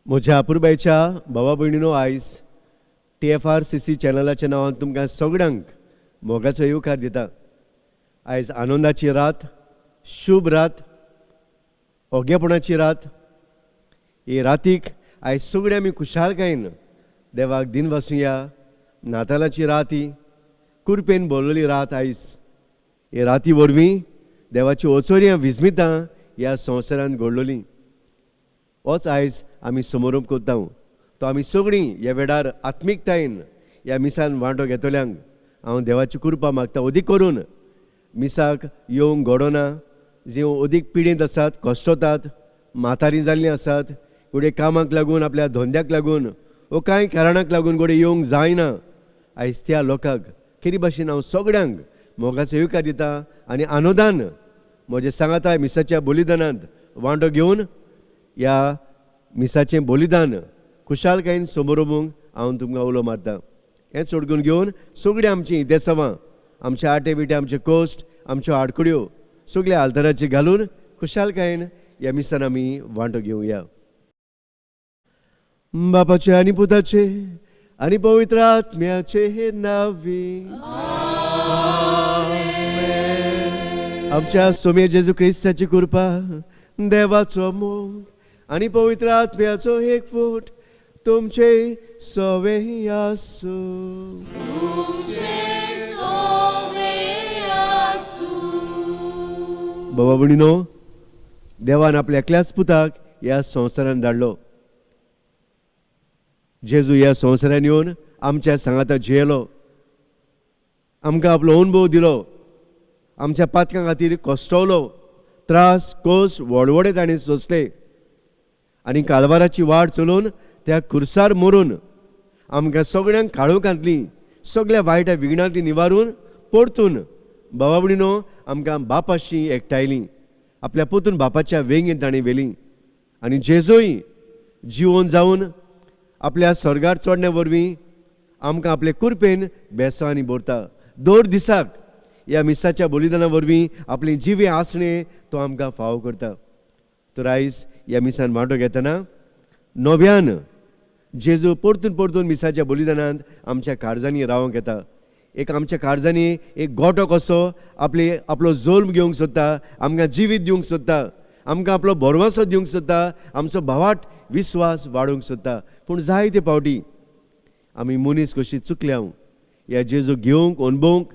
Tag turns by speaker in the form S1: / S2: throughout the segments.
S1: म्हज्या अपुरबायच्या भावा भयणीनो, आयज TFRCC चॅनलाच्या नांवान तुमकां सगळ्यांक मोगाचो येवकार दिता. आयज आनंदाची रात, शुभ रात, ओगेपणाची रात. ही रातीक आयज सगळे आमी खुशालकायेन देवाक दिनवासुया. नातालाची रात ही कुरपेन भरलेली रात. आयज हे राती वरवीं देवाची ओचोरयां विस्मितां ह्या संवसारांत घडलोली होच आयज आमी समारोप करता. तो आमी सगळीं ह्या वेळार आत्मिकतायेन ह्या मिसान वांटो घेतल्यांक हांव देवाची कृपा मागता. अदीक करून मिसाक येवंक घडोना जी अदीक पिडेंत आसात, कश्टतात, म्हातारी जाल्लीं आसात, घडये कामाक लागून, आपल्या धंद्याक लागून वो कांय कारणाक लागून घडये येवंक जायना, आयज त्या लोकांक केरी भाशेन हांव सगळ्यांक मोगाचो येवकार दिता आनी आनंदान म्हजे सांगाता मिसाच्या बलिदानांत वांटो घेवन ह्या मिसाचें बलिदान खुशालकायेन समरोवंक हांव तुमकां उलो मारता. हें चडकून घेवन सगळीं आमचीं देसावां, आमचे आटे विटे, आमचे कोश्ट, आमच्यो आडखड्यो सगळ्या आल्ताराचेर घालून खुशालकायेन ह्या मिसान आमी वांटो घेवया. बापाचे आनी पुताचे आनी पवित्र आत्म्याचे नांवी. आमच्या सोम्या जेजू क्रिस्ताची कृपा, देवाचो मोग आनी पवित्र आत्म्याचो एकवट तुमचे सवे आसूं. बाबा भयणीनो, देवान आपल्या एकल्याच पुताक ह्या संवसारान धाडलो. जेजू ह्या संवसारान येवन आमच्या सांगाता जियेलो, आमकां आपलो अणभव दिलो, आमच्या पातकां खातीर कश्टवलो, त्रास कोस वडवडे ताणें सोंसले आनी कालवाराची वाट चलोवन त्या खुर्सार मरून आमकां सगळ्यांक काळोखांतली, सगळ्या वायट विघ्नांतली निवारून परतून बाबा भयणीनो आमकां बापाशी एकठांयली, आपल्या पोतून बापाच्या वेंगेंत ताणें व्हेली. आनी जेजूय जिवन जावन आपल्या स्वर्गार चडण्या वरवीं आमकां आपले कुरपेन बेसांनी भरता. दर दिसाक ह्या मिसाच्या बलिदाना वरवीं आपली जिवी आसणें तो आमकां फावो करता. तर आयज ह्या मिसान वांटो घेतना नव्यान जेजू परतून परतून मिसाच्या बलिदानांत आमच्या काळजांनी रावंक येता. एक आमच्या काळजांनी एक गोटो कसो आपले आपलो जल्म घेवंक सोदता, आमकां जिवीत दिवंक सोदता, आमकां आपलो भरवंसो दिवंक सोदता, आमचो भावाट विस्वास वाडोवंक सोदता. पूण जायते फावटी आमी मनीस कशी चुकल्या. ह्या जेजू घेवंक, अणभवंक,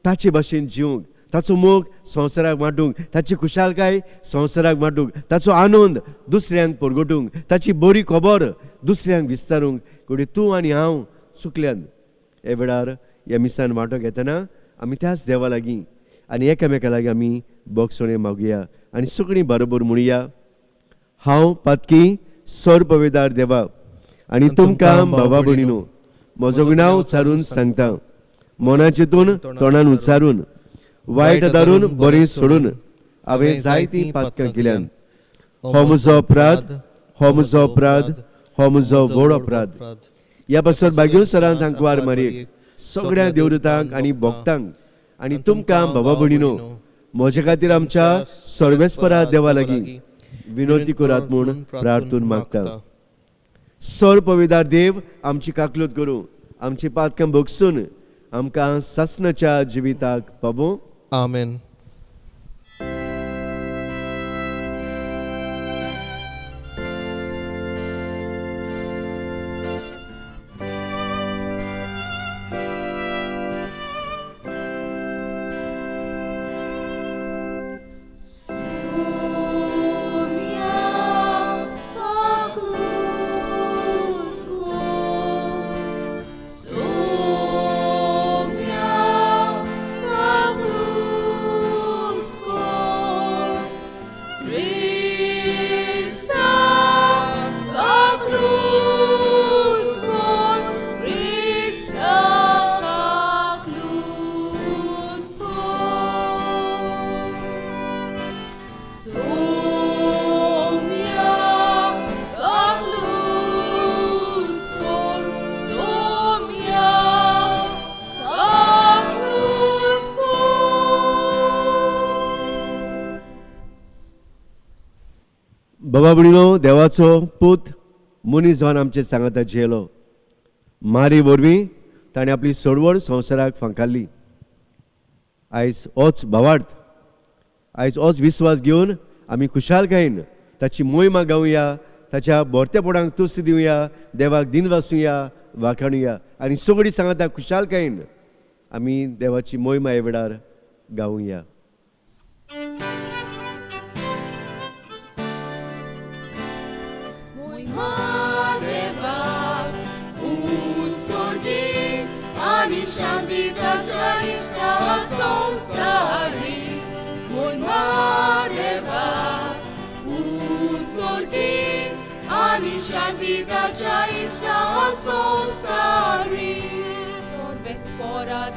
S1: ताचे भाशेन जिवंक, ताचो मोग संवसाराक वांटूंक, ताची खुशालकाय संवसाराक वांटूंक, ताचो आनंद दुसऱ्यांक परगटूंक, ताची बरी खबर दुसऱ्यांक विस्तारूंक घडये तूं आनी हांव चुकल्यान. ह्या वेळार ह्या मिसान वांटो घेतना आमी त्याच देवा लागीं आनी एकामेका लागीं आमी बोगसणें मागुया आनी सगळीं बरोबर म्हणुया, हांव पातकी सर्ववेदार देवा आनी तुमकां भावा भयणीनो म्हजो गुणाव उच्चारून सांगता. मनाचेतून तोंडान उच्चारून, वायट दारून बरें सोडून हांवें जायतीं पातकां केल्यान. हो म्हजो अपराध, हो म्हजो अपराध, हो म्हजो व्हड अपराध. ह्या पासत बागेव सरान सांकवार मारयेक, सगळ्या देवदूतांक आनी भक्तांक आनी तुमकां बाबा भयणीनो म्हजे खातीर आमच्या सर्वेस्परा देवा लागीं विनवती करात म्हूण प्रार्थून मागता. सर पविदार देव आमची काकलूत करूं, आमची पातकां भोगसून आमकां सासणाच्या जिविताक पावूं.
S2: आमेन.
S1: बाबा भयणीनो, देवाचो पूत मनीस जावन आमचे सांगाता जियेलो. मारी वरवीं ताणें आपली सोडवण संवसाराक फांकारली. आयज होच भावार्थ, आयज होच विस्वास घेवन आमी खुशालकायेन ताची मोहिमा गावया, ताच्या भरतेपणाक तुस्त दिवया, देवाक दिनवासुया, वाखाणुया आनी सगळीं सांगाता खुशालकायेन आमी देवाची मोहिमा ह्या वेळार गावया.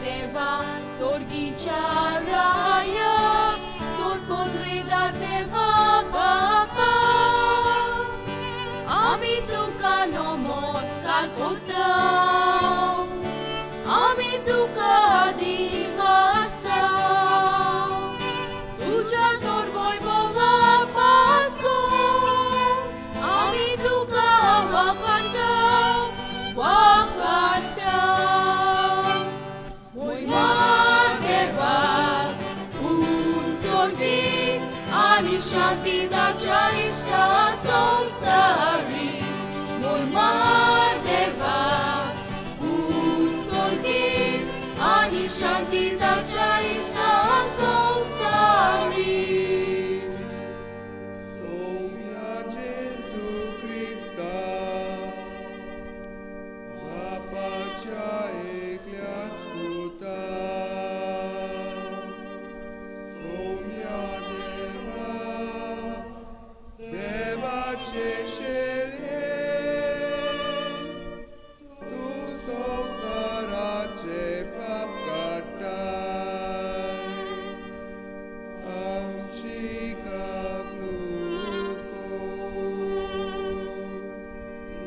S2: Deva, sorgicha raya, sor podrida deva baba. Ami tuka namaskar kortam, ami tuka divastam. Tuja tor vaibhava pasun, ami tuka vakantam, vakantam. Shanti dacha ishta samsari, Moima deva utsorgi, ani shanti dacha ishta samsari.
S3: Somya Jesu Krista, Bapacha ekliac puta. Somya Deva, Devace șelie, tu samsarace pap cartai, amci caclut cor.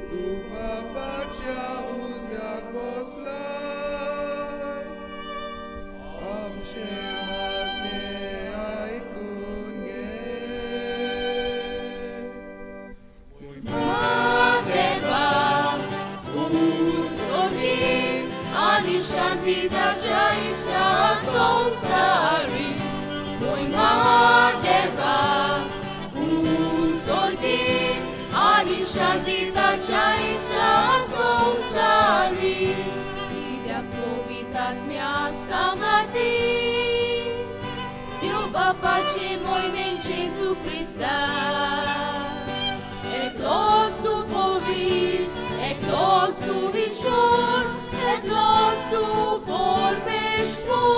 S3: Tu papacea uzveac boslai, amce magne aikun ge.
S2: Deva, utsorgi, ani shanti dacha ishta samsari, Moima deva, utsorgi, ani shanti dacha ishta samsari. कित्याक पवित्रात्म्या सांगाती, देव बापाचे मोहिमेन जेजू क्रिस्ता. Eklos tu povid, eklos tu višor, eklos tu pormešvor.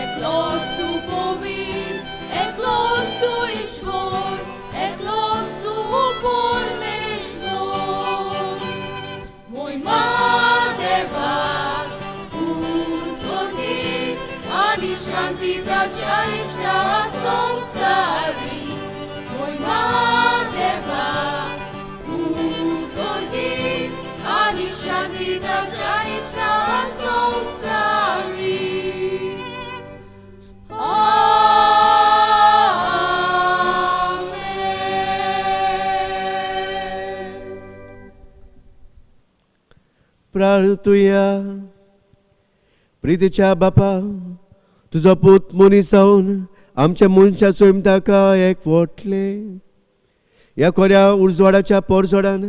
S2: Eklos tu povid, eklos tu išvor, eklos tu pormešvor. Mojma deva, utsorgi, ani shanti dacha ishta samsari. Moima deva, utsorgi, ani shanti dacha ishta samsari. Amen.
S1: प्रार्थुया. प्रितीच्या बापा, तुजो पूत मनीस जावन आमच्या मनशा सैम ताका एकवटले. ह्या कोऱ्या उजवाडाच्या पोरजोडान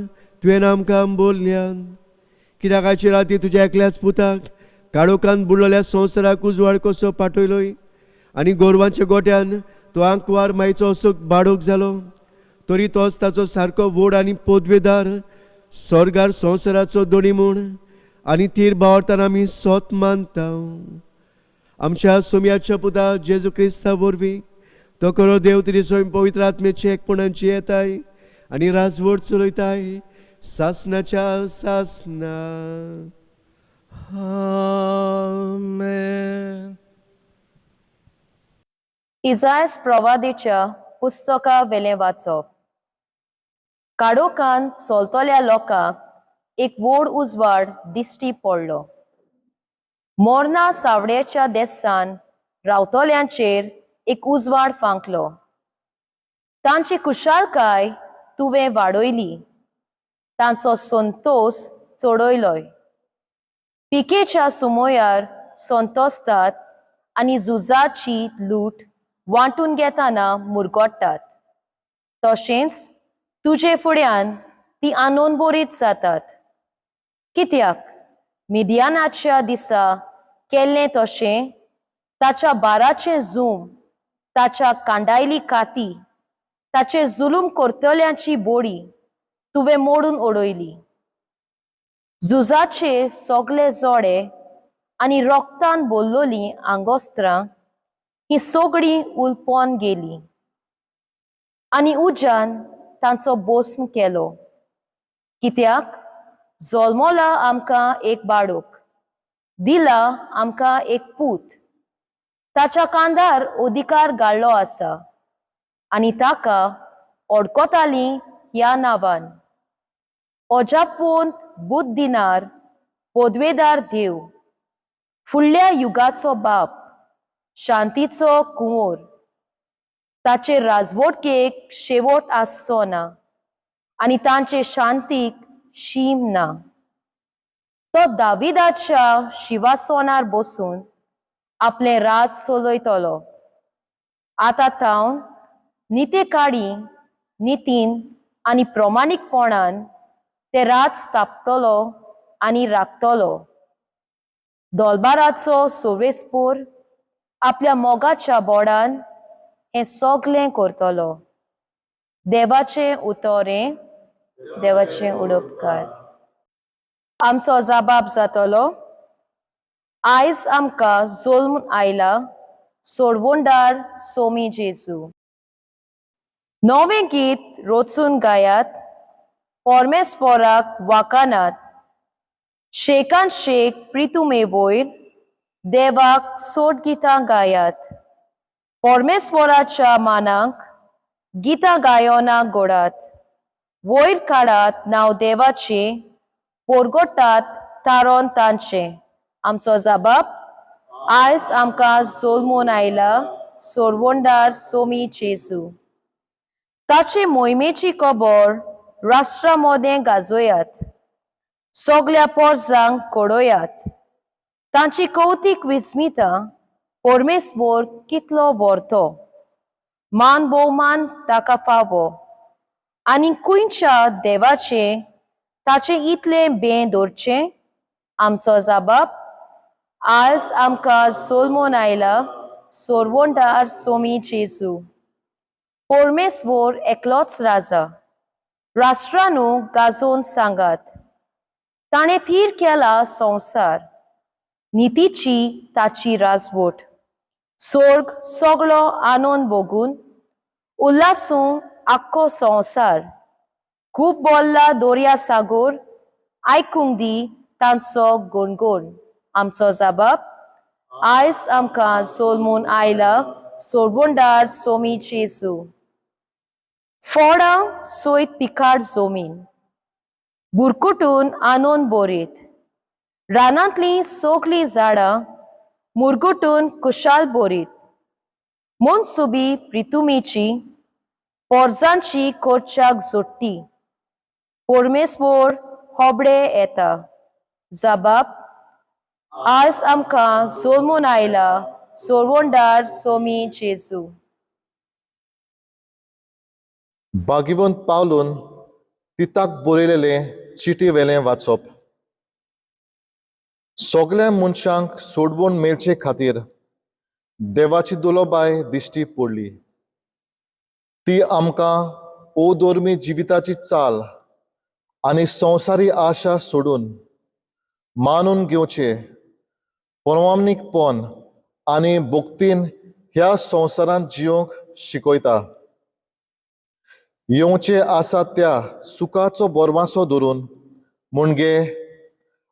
S1: तुवें आमकां बोलल्यान, कित्याक आयचे राती तुज्या एकल्याच पुताक काळोखान बुडलेल्या संवसाराक उजवाड कसो पाठयलोय आनी गोरवांच्या गोट्यान तो आंकवार मायचो असो बाडोक जालो, तरी तोच ताचो सारको व्हड आनी पदवेदार स्वर्गार संवसाराचो दोणी म्हूण आनी तीर बावडताना आमी सोत मानता. आमच्या सोम्याच्या पुता जेजू क्रिस्ता वरवीं तो खरो देव तुजी स्वयं पवित्र आत्म्याची एकपणाची येताय आनी राजवट चलयताय सासनाच्या सासना.
S3: आमेन.
S4: इजायस प्रवादीच्या पुस्तका वेलें वाचप. काडोकान चलतल्या लोकांक एक व्हड उजवाड दिश्टी पडलो. मोर्ना सावड्याच्या देसान रावतल्यांचेर एक उजवाड फांकलो. तांची खुशालकाय तुवें वाडयली, तांचो संतोस चडयलोय. पिकेच्या सुमोयार संतोसतात आनी झुजाची लूट वांटून घेतना मुरगोट्टात, तशेंच तुजे फुड्यान ती आनंदभरीत जातात. कित्याक मिदियानाच्या दिसा केल्लें तशें ताच्या बाराचें जूम, ताच्या कांडायली काती, ताचेर जुलूम करतल्यांची बोडी तुवें मोडून उडयली. झुजाचे सगळे जोडे आनी रोगतान बोल्लोलीं आंगोस्त्रां हीं सगळीं उलपोन गेलीं आनी उज्यान तांचो बोस्म केलो. कित्याक जल्मला आमकां एक बाळूक, दिला आमकां एक पूत, ताच्या कांदार अधिकार घाल्लो आसा आनी ताका ओडकोतालीं ह्या नांवान. अजापवंत बुद्धिनार पदवेदार देव, फुडल्या युगाचो बाप, शांतीचो कुंवर, ताचे राजवटकेक शेवट आसचो ना आनी तांचे शांतीक शीम ना. तो दाविदाच्या शिवासोनार बसून आपलें राज चलयतलो. आतां तावन नितेकाडी नितीन आनी प्रमाणीकपणान ते राज स्थापतलो आनी राखतलो. दोलबाराचो सोवेस्पोर आपल्या मोगाच्या बोडान हें सगलें करतलो. देवाचें उतरें, देवाचें उडोपकार. आमचो जबाब जातलो. आयज आमकां जल्म आयला सोडवणदार सोमी जेजू. नवें गीत रचून गायात, परमेस्पराक वाकानात, शेकान शेक प्रितुमे वयर देवाक सोड गितां गायात. परमेस्वराच्या मानाक गितां गायना गोडात, वयर काडात नांव देवाचें, पोरगोटात तारोन तांचें. आमचो जबाब आयज आमकां जल्मून आयला सोडवणदार सोमी जेजू. ताचे मोहिमेची खबर राष्ट्रा मदें गाजोयात, सगल्या पोरजांक कळयात. तांची कौतीक विस्मिता परमेस्वर कितलो व्हरतो, मान भोवमान ताका फावो आनी खंयच्या देवाचें ताचें इतलें बें दवरचें. आमचो जबाब आयज आमकां जल्मून आयला सोडवणदार सोमी जेजू. परमेस्वर एकलोच राजा, राष्ट्रानू गाजोवन सांगात, ताणें थीर केला संवसार, नितीची ताची राजवट. सोर्ग सगळो आनंद भोगून उल्हासूं आख्खो संवसार. खूब बोल्ला दर्या सागोर, आयकूंक दी तांचो गणगण. आमचो जबाब आयज आमकां जल्मून आयला सोडवणदार सोमी जेजू. फोडां सयत पिकाड जमीन बुरकुटून आनंद बोरीत, रानांतलीं सगलीं झाडां मुरगुटून कुशाल बोरीत. मनसुबी प्रितुमेची पोरजांची कोरच्याक जोडटी, परमेस्वर होबडे येता. जबाब आयज आमकां जल्मून आयला सोडवणदार सोमी जेजू.
S5: भाग्यवंत पावलून तिताक बरयलेलें चिटी वेलें वाचप. सगल्या मनशांक सोडवण मेळचे खातीर देवाची दुलोबाय दिश्टी पडली. ती आमकां ओधर्मी जिविताची चाल आनी संवसारी आशा सोडून मानून घेवचे प्रमाणीकपण आनी भक्तीन ह्या संवसारांत जिवंक शिकयता. येवचे आसा त्या सुखाचो बोरवासो धरून म्हणजे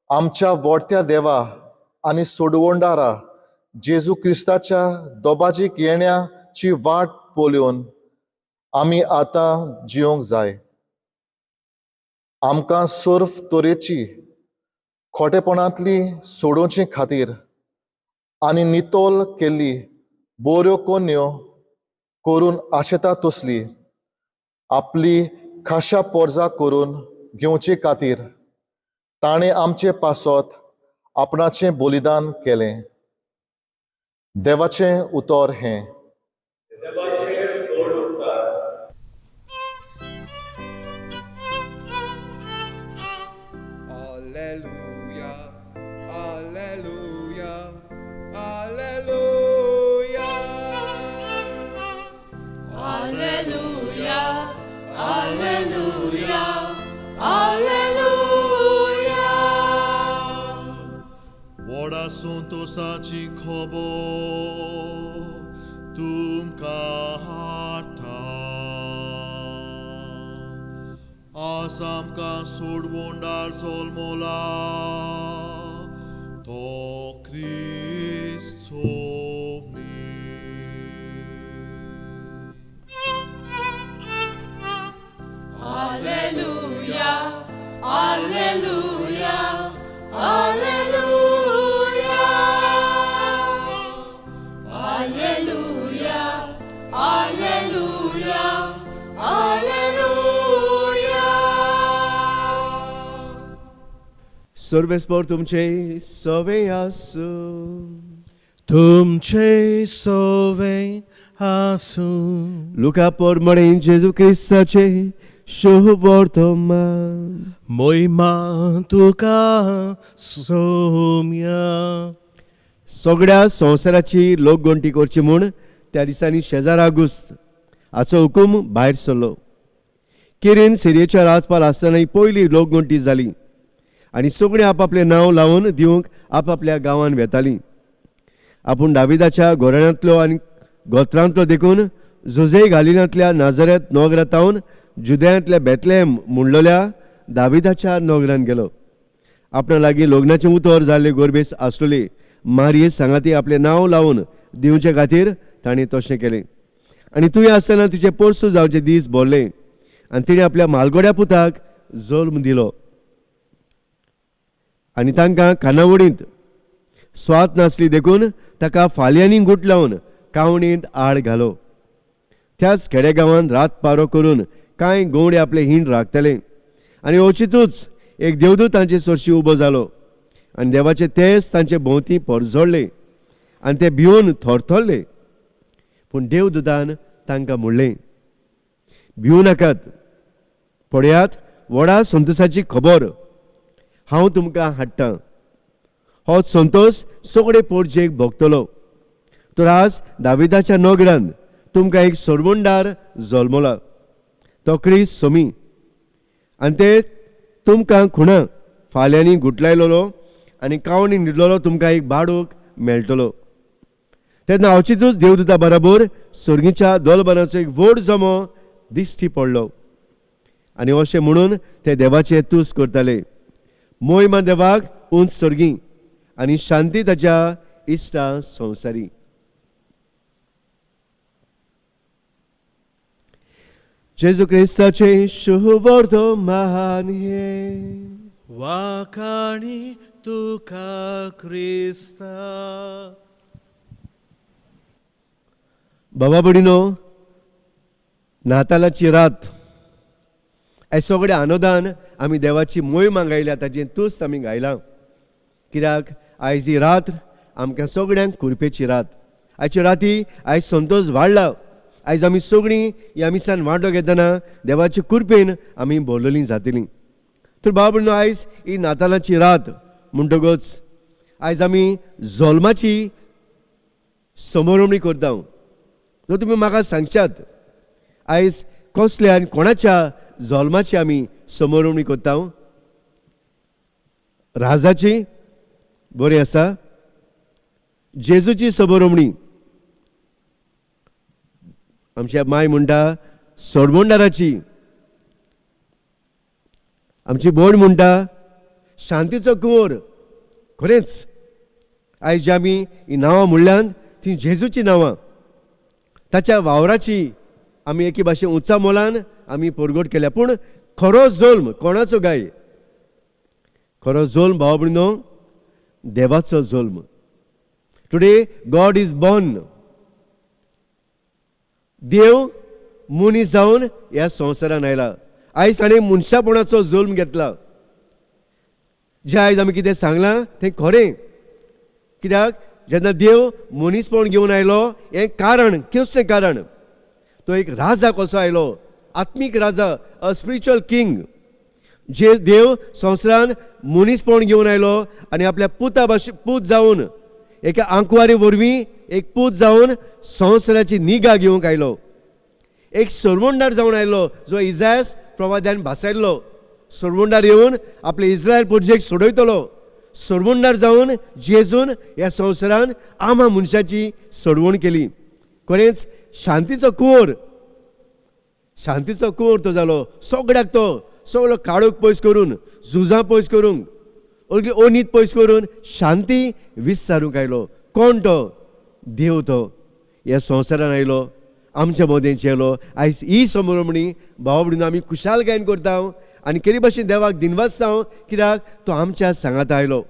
S5: आमच्या व्हडत्या देवा आनी सोडवणदारा जेजू क्रिस्ताच्या दोबाजीक येण्याची वाट पळोवन आमी आतां जिवंक जाय. आमकां सर्व तरेची खोटेपणांतली सोडोवचे खातीर आनी नितोल केल्ली बऱ्यो कोन्यो करून आशेता तसली आपली खाशा पोरजा करून घेवचे खातीर ताणें आमचे पासत आपणाचें बलिदान केलें. देवाचें उतर हें.
S3: Alleluia, Alleluia, Alleluia.
S2: Alleluia, Alleluia, Alleluia.
S6: व्हडा संतोसाची खबर तुमकां हाडटा. आज आमकां सोडवणदार जल्मला, तो क्रिस्त Somi.
S2: Alleluia, Alleluia, Alleluia. Alleluia, Alleluia, Alleluia.
S1: सर्वेस्पोर तुमचे सवे आसूं.
S7: तुमचे सोवे आसूं.
S1: लुका पोरमणे जेजू क्रिस्ताचे शुभवर्तमान.
S7: मोहिमा तुका सोम्या.
S1: सगळ्या संवसाराची लोकगणती करची म्हूण त्या दिसांनी शेजार आगुस्त हाचो हुकूम भायर सरलो. किरीन सिरियेच्या राजपाल आसतना ही पयली लोकगणती जाली आनी सगळीं आपापलें नांव लावन दिवंक आपापल्या गांवान वेतालीं. आपूण दाविदाच्या घोराण्यांतलो आनी गोत्रांतलो देखून जुझे गालिनांतल्या नाजरेत नोगरातावन जुदयांतल्या बेतलेम म्हणलेल्या दाविदाच्या नोगरान गेलो. आपणा लागीं लग्नाचें उतर जाल्ले गोरबेस आसलेली मारये सांगाती आपलें नांव लावन दिवचे खातीर ताणें तशें केलें. आनी तुवें आसतना तिचें पोरसूं जावचे दीस भरले आनी तिणें आपल्या मालगोड्या पुताक जल्म दिलो. आनी तांकां खानावडींत स्वाद नासली देखून ताका फाल्यांनी गुट लावन कावणींत आळ घालो. त्याच खेडेगांवांत रात पारो करून कांय गवंडे आपले हिंड राखताले आनी अवचितूच एक देवदूत तांचे सरशी उबो जालो आनी देवाचे तेज तांचे भोंवती परजळ्ळे आनी ते भिवन थरथरले. पूण देवदूतान तांकां म्हणलें, भिवू नाकात, पळयात व्हडा संतोसाची खबर हांव तुमकां हाडटां. हो संतोस सगळे पोरजेक भोगतलो. तर आज दाविदाच्या नगरान तुमकां एक सोडवणदार जल्मला, तो क्रिस्त सोमी. आनी ते तुमकां खुणा फाल्यांनी गुटलायलेलो आनी कावणी न्हिदलेलो तुमकां एक बाडूक मेळटलो. तेन्ना अवचितूच देवदूता बराबर सर्गीच्या दोलबनाचो एक व्हड जमो दिश्टी पडलो आनी अशें म्हणून ते देवाचे तूस करताले, मोहिमा देवाक उंच सर्गी आनी शांती ताच्या इश्टा संवसारी. जेजू क्रिस्ताचे शुभवर्तमान हें.
S7: वाखाणी तुका क्रिस्ता.
S1: बाबा भयणीनो, नातालाची रात आयज सगळ्या आनंदान आमी देवाची मोहिमा गायल्या, ताजें तुस्त आमी गायलां. कित्याक आयज ही रात आमकां सगळ्यांक कुरपेची रात. आयचे राती आयज संतोश वाडला. आयज आमी सगळीं ह्या मिसान वांटो घेतना देवाचे कुरपेन आमी भरलेलीं जातलीं. तर बाबा भयणीनो, आयज ही नातालाची रात म्हणटकच आयज आमी जल्माची समोरमणी करता. जर तुमी म्हाका सांगशात आयज कसल्या आनी कोणाच्या जल्माची आमी समोरमणी करता? राजाची, बरी आसा, जेजूची समोरमणी. आमच्या माय म्हणटा सोडवणदाराची, आमची भयण म्हणटा शांतीचो कुंवर. खरेंच आयज आमी ही नांवां म्हणल्यान ती जेजूची नांवां, ताच्या वावराची आमी एके भाशेन उंचा मोलान आमी परगट केल्या. पूण खरो जल्म कोणाचो गाय? खरो जल्म भाव भयणीनो देवाचो जल्म. Today God is born. देव मनीस जावन ह्या संवसारान आयला. आयज ताणें मनशापणाचो जल्म घेतला. जें आयज आमी कितें सांगलां तें खरें. कित्याक जेन्ना देव मनीसपण घेवन आयलो हें कारण, कसलें कारण? तो एक राजा कसो आयलो, आत्मीक राजा, अ स्पिरिच्युअल किंग. जे देव संवसारान मनीसपण घेवन आयलो आनी आपल्या पुता भाशेन पूत जावन एका आंकवारी वरवीं एक पूत जावन संवसाराची निगा घेवंक आयलो. एक सरवणदार जावन आयलो जो इजायस प्रवाद्यान भासायल्लो. सरवणदार येवन आपले इस्रायल प्रजेक सोडयतलो. सरवणदार जावन जेजून ह्या संवसारान आमा मनशाची सोडवण केली. खरेंच शांतीचो कुंवर, शांतीचो कुंवर तो जालो. सगळ्याक तो सगळो काळोख पयस करून, झुजां पयस करूंक, अनीत पयस करून शांती विस्तारूंक आयलो. कोण तो? देव तो ह्या संवसारान आयलो, आमच्या मदें जेलो. आयज ही समरमणी भाव भयणीनो आमी खुशालकायेन करता आनी केरी भाशेन देवाक दिनवासता, कित्याक तो आमच्या सांगाता आयलो.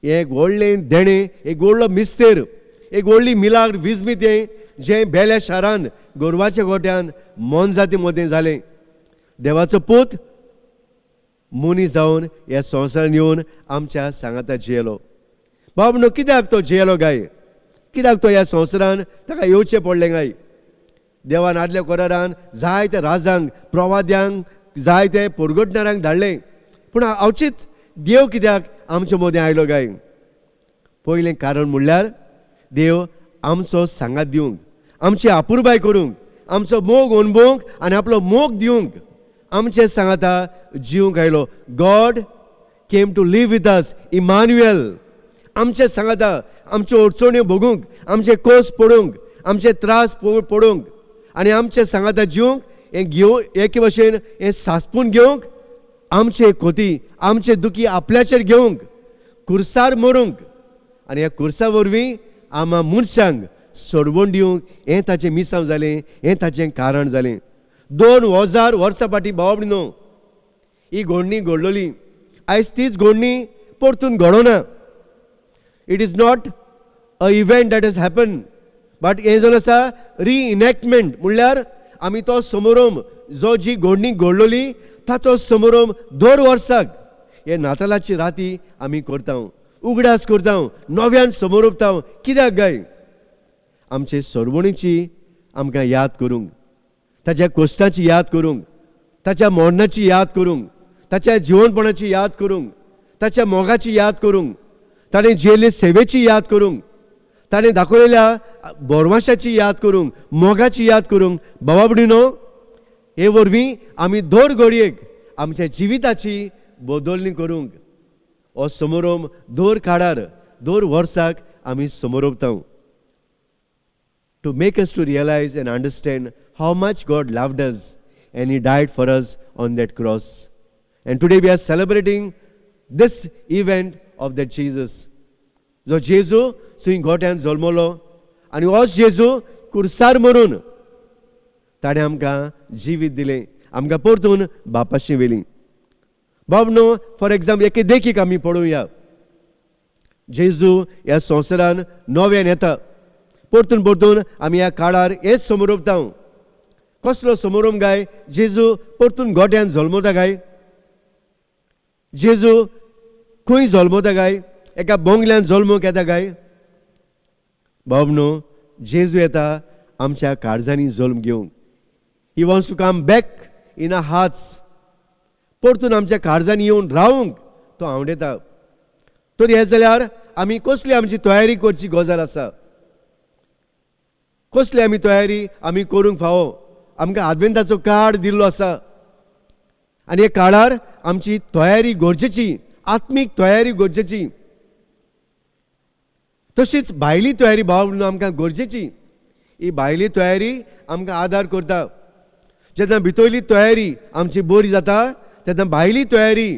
S1: हें एक व्हडलें देणें, एक व्हडलो मिस्तेर, एक व्हडली मिलाग्र विजमीत हें जें बेल्या शारान गोरवाच्या गोट्यान मोनजाती मदें जालें. देवाचो पूत मनीस जावन ह्या संवसारान येवन आमच्या सांगाता जियेलो. बाब न्हू, कित्याक तो जियेलो गाय? कित्याक तो ह्या संवसारान ताका येवचें पडलें गाय? देवान आदल्या करारान जायते राजांक, प्रवाद्यांक, जायते पोरगटणारांक धाडलें, पूण अवचीत देव कित्याक आमचे मदें आयलो गाय? पयलें कारण म्हणल्यार देव आमचो सांगात दिवंक, आमची आपुरबाय करूंक, आमचो मोग अणभवंक आनी आपलो मोग दिवंक आमचे सांगाता जिवंक आयलो. God came to live with us, Emmanuel. आमचे सांगाता आमच्यो अडचण्यो भोगूंक, आमचे कोस पडूंक, आमचे त्रास पडूंक आनी आमचे सांगाता जिवंक, हें घेवन एके भशेन हें सासपून घेवंक, आमचे खोती आमचे दुखी आपल्याचेर घेवंक, कुर्सार मरूंक आनी ह्या कुर्सा वरवीं आमा मनशांक सोडवण दिवंक हें ताचें मिसांव जालें, हें ताचें कारण जालें. 2000 वर्सां फाटीं भाव न्हू ही घडणी घडलोली. आयज तीच घडणी परतून घडोना. It is not a event that has happen, but हें जावन आसा रिइनॅक्टमेंट. म्हणल्यार आमी तो समारंभ जो जी घडणी घडलोली ताचो समारंभ दर वर्साक हे नातालाची राती आमी करता, उगडास करता, नव्यान समरोपता. कित्याक गाय? आमचे सरवणीची आमकां याद करूंक, ताच्या कश्टाची याद करूंक, ताच्या मरणाची याद करूंक, ताच्या जिवनपणाची याद करूंक, ताच्या मोगाची याद करूंक, ताणें जियेल्ले सेवेची याद करूंक, ताणें दाखयलेल्या बोरवाशाची याद करूंक, मोगाची याद करूंक. बाबा भयणीनो, हे वरवीं आमी दर घडयेक आमच्या जिविताची बदलणी करूंक हो समारंभ दर काळार दर वर्साक आमी समरोपता, to make us to realize and understand how much God loved us and He died for us on that cross. And today we are celebrating this event of that Jesus. जो जेजू सुय गोट्यान जल्मलो आनी होच जेजू कुर्सार मरून ताणें आमकां जिवीत दिलें, आमकां परतून बापाशी व्हेली. बाब न्हू, फॉर एग्जाम्पल एके देखीक आमी पळोवया. जेजू ह्या संवसारान नव्यान येता. परतून परतून आमी ह्या काळार हेच समरोपता. कसलो समारंभ गाय? जेजू परतून गोट्यान जल्मता काय? जेजू खंय जल्मता काय? एका बोंगल्यान जल्मूंक येता काय? बाब न्हू, जेजू येता आमच्या काळजांनी जल्म घेवंक. He wants to come back in our hearts. परतून आमच्या काळजांनी येवन रावंक तो आवडटा. तर हें जाल्यार आमी कसली आमची तयारी करची गजाल आसा? कसली आमी तयारी आमी करूंक फावो? आमकां आदवेंताचो काळ दिल्लो आसा आनी ह्या काळार आमची तयारी गरजेची, आत्मीक तयारी गरजेची, तशीच भायली तयारी भाव आमकां गरजेची. ही भायली तयारी आमकां आदार करता. जेन्ना भितरली तयारी आमची बरी जाता तेन्ना भायली तयारी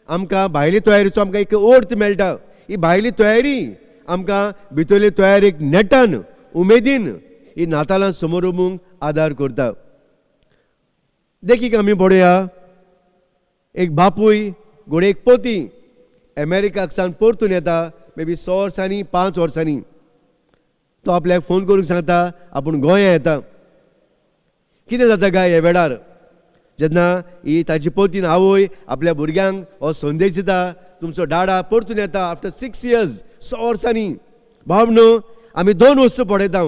S1: आमकां, भायली तयारीचो आमकां एक अर्थ मेळटा. ही भायली तयारी आमकां भितरली तयारेक नेटान उमेदीन ही नातालां समोर आदार करता. देखीक आमी पळोवया, एक बापूय घोडे एक पोती अमेरिकाक सावन परतून येता, मे बी 100 वर्सांनी 5 वर्सांनी. तो आपल्याक फोन करूंक सांगता आपूण गोंया येता. कितें जाता काय ह्या वेळार जेन्ना ही ताजी पोतीन आवय आपल्या भुरग्यांक हो संदेश दिता, तुमचो डाडा परतून येता आफ्टर 6 इयर्स, 6 वर्सांनी. भाव न्हू, आमी दोन वस्तू पळयता,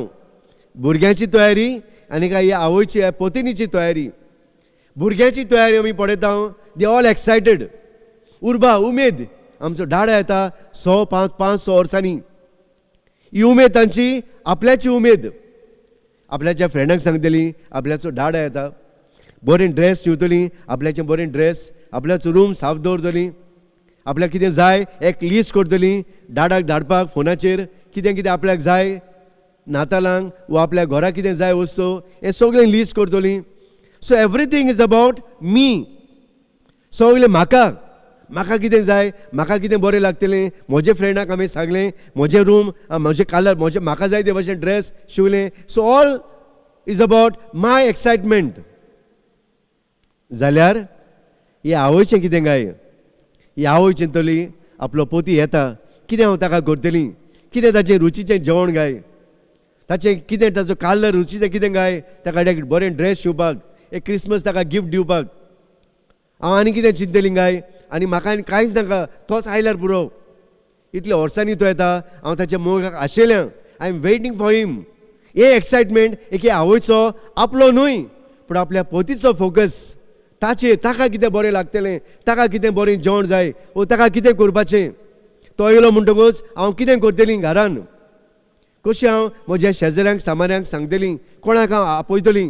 S1: भुरग्यांची तयारी आनी काय ही आवयची पोतिनीची तयारी. भुरग्यांची तयारी आमी पळयता, they all excited, उर्बा उमेद, आमचो डाडा येता 100 5 5 6 वर्सांनी. ही उमेद तांची आपल्याची उमेद, आपल्याच्या फ्रेंडांक सांगतली आपल्याचो डाडा येता, बरें ड्रेस शिंवतली, आपल्याचें बरें ड्रेस, आपल्याचो रूम साफ दवरतली, आपल्याक कितें जाय एक लिस्ट करतली डाडाक धाडपाक फोनाचेर, कितें कितें आपल्याक जाय नातालांक वा आपल्या घरा कितें जाय वस्तू, हें सगळें लिस्ट करतली. So everything is about me, सगळें म्हाका, म्हाका कितें जाय, म्हाका कितें बरें लागतलें, म्हजे फ्रेंडाक हांवें सांगलें, म्हजें रूम, म्हजें कलर, म्हजें म्हाका जाय ते भशेन dress शिंवलें. So all is about my excitement. जाल्यार ही आवयचें कितें काय? ही आवय चिंतली आपलो पोती येता, कितें हांव ताका करतली, कितें ताचें रुचीचें जेवण गाय, ताचें कितें ताचो कालर रुचीचें कितें गाय, ताका एक बरें ड्रेस शिंवपाक, एक क्रिसमस ताका गिफ्ट दिवपाक हांव आनी कितें चिंतली गाय, आनी म्हाका आनी कांयच नाका, तोच आयल्यार पुरो. इतल्या वर्सांनी तो येता, हांव ताच्या मोगाक आशिल्लें, I am waiting for him. हे एक्सायटमेंट एके आवयचो आपलो न्हय पूण आपल्या पोतीचो फोकस ताचेर, ताका कितें बरें लागतलें, ताका कितें बरें जेवण जाय, वो ताका कितें करपाचें, तो येयलो म्हणटकूच हांव कितें करतली घरान, कशें हांव म्हज्या शेजाऱ्यांक सामान्यांक सांगतली, कोणाक हांव आपयतली,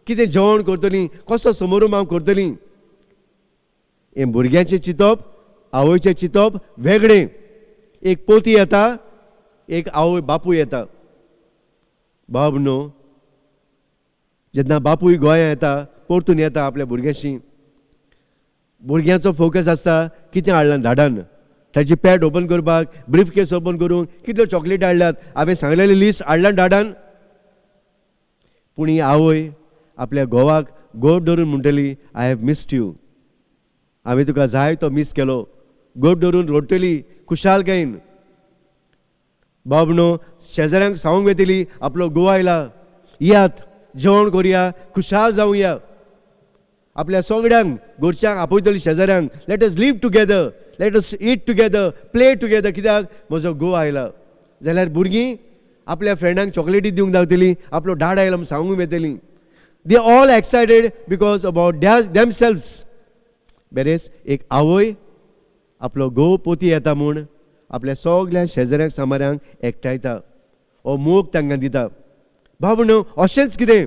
S1: कितें जेवण करतली, कसो समारंभ हांव करतली. हें भुरग्यांचें चिंतप, आवयचें चिंतप वेगळें. एक पोती येता, एक आवय बापूय येता. बाब न्हू, जेन्ना बापूय गोंया येता, परतून येता आपल्या भुरग्यांशी, भुरग्यांचो फोकस आसता कितें हाडलां धाडान, ताची पॅड ओपन करपाक, ब्रीफ केस ओपन करूंक कितल्यो चॉकलेट हाडल्यात, हांवें सांगलेली लिस्ट हाडलां धाडान. पूण ही आवय आपल्या घोवाक गोड धरून म्हणटली, I have missed you, हांवें तुका जाय तो मीस केलो. गोड धरून रडटली खुशालकायेन. बाब न्हू, शेजाऱ्यांक सांगूंक वयतली आपलो घोव आयला, येयात जेवण करुया, खुशाल जावया. आपल्या सगळ्यांक घरच्यांक आपयतली, शेजाऱ्यांक, let us live together, let us eat together, play together, कित्याक म्हजो घोव आयला. जाल्यार भुरगीं आपल्या फ्रेंडांक चॉकलेटी दिवंक धांवतली, आपलो डाड आयला म्हूण सांगूंक वयतली. They all excited because about themselves. बेरेस एक आवय आपलो घोव पोती येता म्हूण आपल्या सगळ्या शेजाऱ्यांक सामाऱ्यांक एकठांयता, हो मोग तांकां दिता. भाव न्हू, अशेंच कितें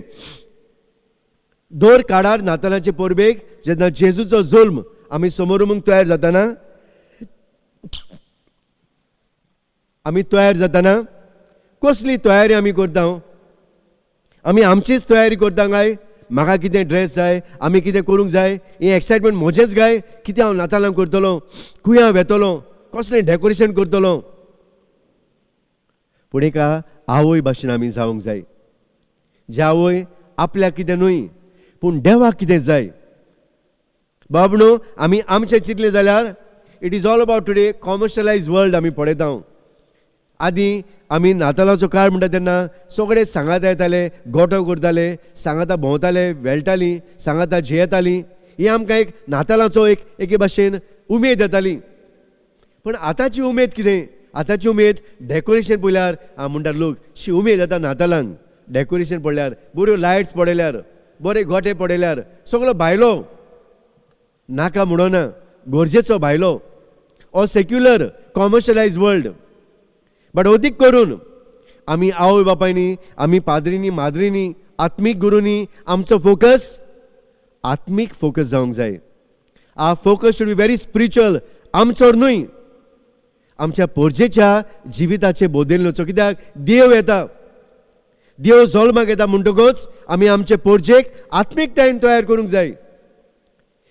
S1: दर काळार नातालाचे परबेक जेन्ना जेजूचो जल्म आमी समारंभाक तयार जाताना, आमी तयार जाताना कसली तयारी आमी करता? आमी आमचीच तयारी करता काय म्हाका कितें ड्रेस जाय, आमी कितें करूंक जाय, हें एक्सायटमेंट म्हजेंच काय, कितें हांव नातालांक करतलो, खंय हांव वेतलो, कसलें डेकोरेशन करतलो. पूण एका आवय भाशेन आमी जावंक जाय, जे आवय आपल्याक कितें न्हय पूण देवाक कितें जाय. बाब न्हू, आमी आमचें चिंतलें जाल्यार it is all about today commercialise world आमी पळयता. आदीं आमी नातालाचो काळ म्हणटा तेन्ना सगळे सांगाता येताले, गोटो करताले, सांगाता भोंवताले, वेळटालीं, सांगाता झेयतालीं. ही आमकां एक नातालाचो एक एके भाशेन उमेद येताली. पूण आतांची उमेद कितें? आतांची उमेद डेकोरेशन पळयल्यार म्हणटा लोक शी उमेद येता नातालांक, डेकोरेशन पळयल्यार, बऱ्यो लायट्स पळयल्यार, बरे गोटे पळयल्यार, सगळो भायलो नाका म्हणना, गरजेचो भायलो, ओ सेक्युलर कॉमर्शलायज वर्ल्ड. बट अदीक करून आमी आवय बापायनी, आमी पाद्रींनी, माद्रींनी, आत्मीक गुरूंनी आमचो फोकस आत्मीक फोकस जावंक जाय. Our focus should be very spiritual, आमचो न्हय, आमच्या पोरजेच्या जिविताचे बदलचो. कित्याक देव येता, देव जल्माक येता म्हणटकच आमी आमचे पोरजेक आत्मीकतायेन तयार करूंक जाय.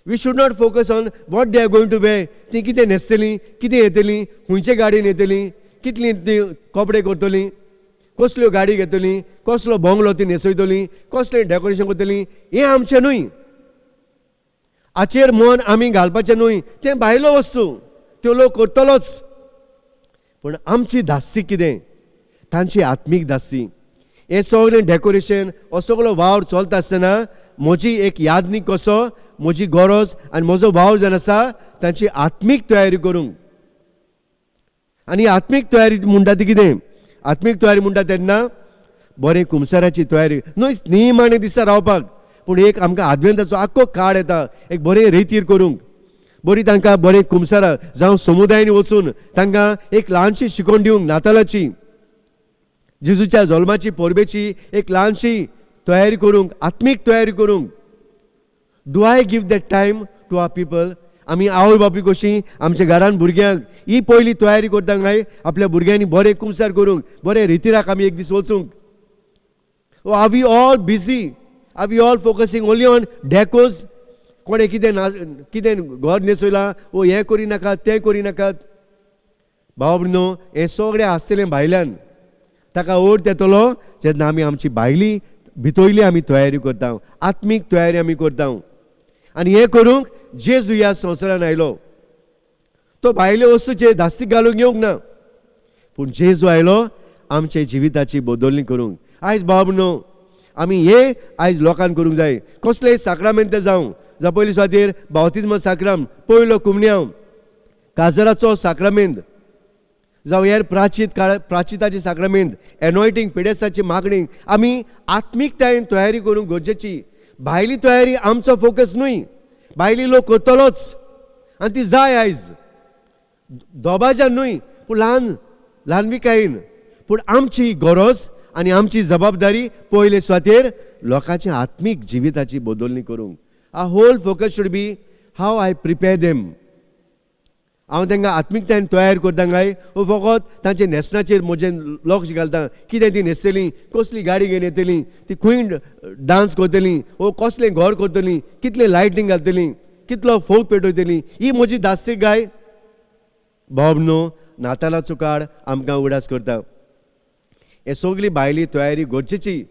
S1: We should not focus on what they are going to wear, ती कितें न्हेसतलीं, कितें येतलीं, खंयचे गाडयेन येतलीं, कितलीं ती कपडे करतलीं, कसल्यो गाडी घेतली, कसलो बंगलो ती न्हेसयतली, कसलें डेकोरेशन करतली, हें आमचें न्हय. हाचेर मन आमी घालपाचें न्हय, तें भायलो वस्तू, त्यो लोक करतलोच. पूण आमची धास्ती कितें? तांची आत्मीक धास्ती. हें सगळें डेकोरेशन हो सगळो वावर चलता आसतना म्हजी एक यादनी कसो म्हजी गरज आनी म्हजो वावर जावन आसा तांची आत्मीक तयारी करूंक. आनी आत्मीक तयारी म्हणटा ती कितें? आत्मीक तयारी म्हणटा तेन्ना बरें कुमसाराची तयारी न्हय निमाणे दिसा रावपाक, पूण एक आमकां आदवेंताचो आख्खो काळ येता एक बरें रेतीर करूंक, बरी तांकां बरें कुमसारा जावं समुदायांनी वचून तांकां एक ल्हानशी शिकोवन दिवंक नातालाची, जेजूच्या जल्माची परबेची एक ल्हानशी तयारी करूंक, आत्मीक तयारी करूंक. Do I give that time to our people? आमी आवय बापूय कशी आमच्या घरान भुरग्यांक ही पयली तयारी करता काय आपल्या भुरग्यांनी बरें कुमसार करूंक, बरें रितिराक आमी एक दीस वचूंक? Are we all busy? Are we all focusing only on decors? कोणें कितें ना कितें घर न्हेसयलां, ओ हें करी नाकात तें करी नाकात. भाव भयणीनो, हें सगळें आसतलें भायल्यान, ताका अर्थ येतलो जेन्ना आमी आमची भायली भितरली आमी तयारी करता, आत्मीक तयारी आमी करता. आनी हें करूंक जेजू ह्या संवसारान आयलो. तो भायले वस्तूचे धास्तीक घालूंक येवंक ना, पूण जेजू आयलो आमचे जिविताची बदलणी करूंक. आयज भाव भयणीनो, आमी हें आयज लोकांक करूंक जाय. कसलेय साक्रामेंत जावं, जावं पयली सुवातेर बावतिज्म साक्राम, पयलो कुमन्यांव, काजराचो साक्रामेंत, जावं हेर प्राचीत काळ प्राचिताची साक्रामेंत, एनॉयटींग, पिडेस्ताची मागणी, आमी आत्मीकतायेन तयारी करूंक गरजेची. भायली तयारी आमचो फोकस न्हय, भायली लोक करतलोच आनी ती जाय आयज दोबाज्यान न्हय, पूण ल्हान ल्हानविकायेन. पूण आमची गरज आनी आमची जबाबदारी पयले सुवातेर लोकांच्या आत्मीक जिविताची बदलणी करूंक. Our whole focus should be how I prepare them. हांव तांकां आत्मीकतायेन तयार करता काय वो फकत तांचे न्हेसणाचेर म्हजें लक्ष घालता? कितें ती न्हेसतलीं, कसली गाडी घेवन येतलीं, ती खंय डांस करतलीं, वो कसलें घर करतलीं, कितलें लायटींग घालतलीं, कितलो फोग पेटयतलीं, ही म्हजी धास्ती काय? भाव न्हू, नातालाचो काळ आमकां उगडास करता. हे सगळी भायली तयारी गरजेची,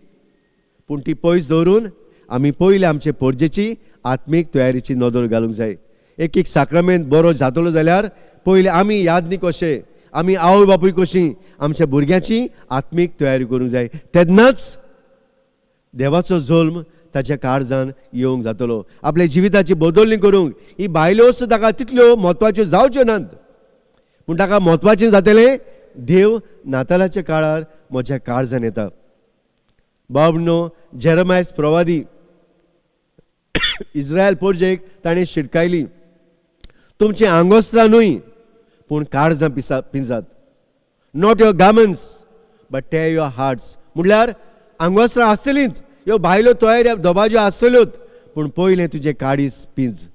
S1: पूण ती पयस दवरून आमी पयलीं आमचे पोरजेची आत्मीक तयारीची नदर घालूंक जाय. एक एक साक्रामेंत बरो जातलो जाल्यार पयलीं आमी यादनी कशें, आमी आवय बापूय कशी आमच्या भुरग्यांची आत्मीक तयारी करूंक जाय. तेन्नाच देवाचो जल्म ताच्या काळजान येवंक जातलो. आपल्या जिविताची बदलणी करूंक ही भायल्यो वस्तू ताका तितल्यो म्हत्वाच्यो जावच्यो नात, पूण ताका म्हत्वाचें जातलें देव नातालाच्या काळार म्हज्या काळजान येता. बाबनो, जेरमायस प्रवादी इस्रायल पोरजेक ताणें शिटकायली, तुमचें आंगोस्त्रां न्हय पूण काळजां पिसा पिंजात. Not your garments but tear your hearts. म्हणल्यार आंगोस्त्रां आसतलींच, ह्यो भायल्यो तयारी दबाज्यो आसतल्योच, पूण पयलें तुजें काळीज पिंज.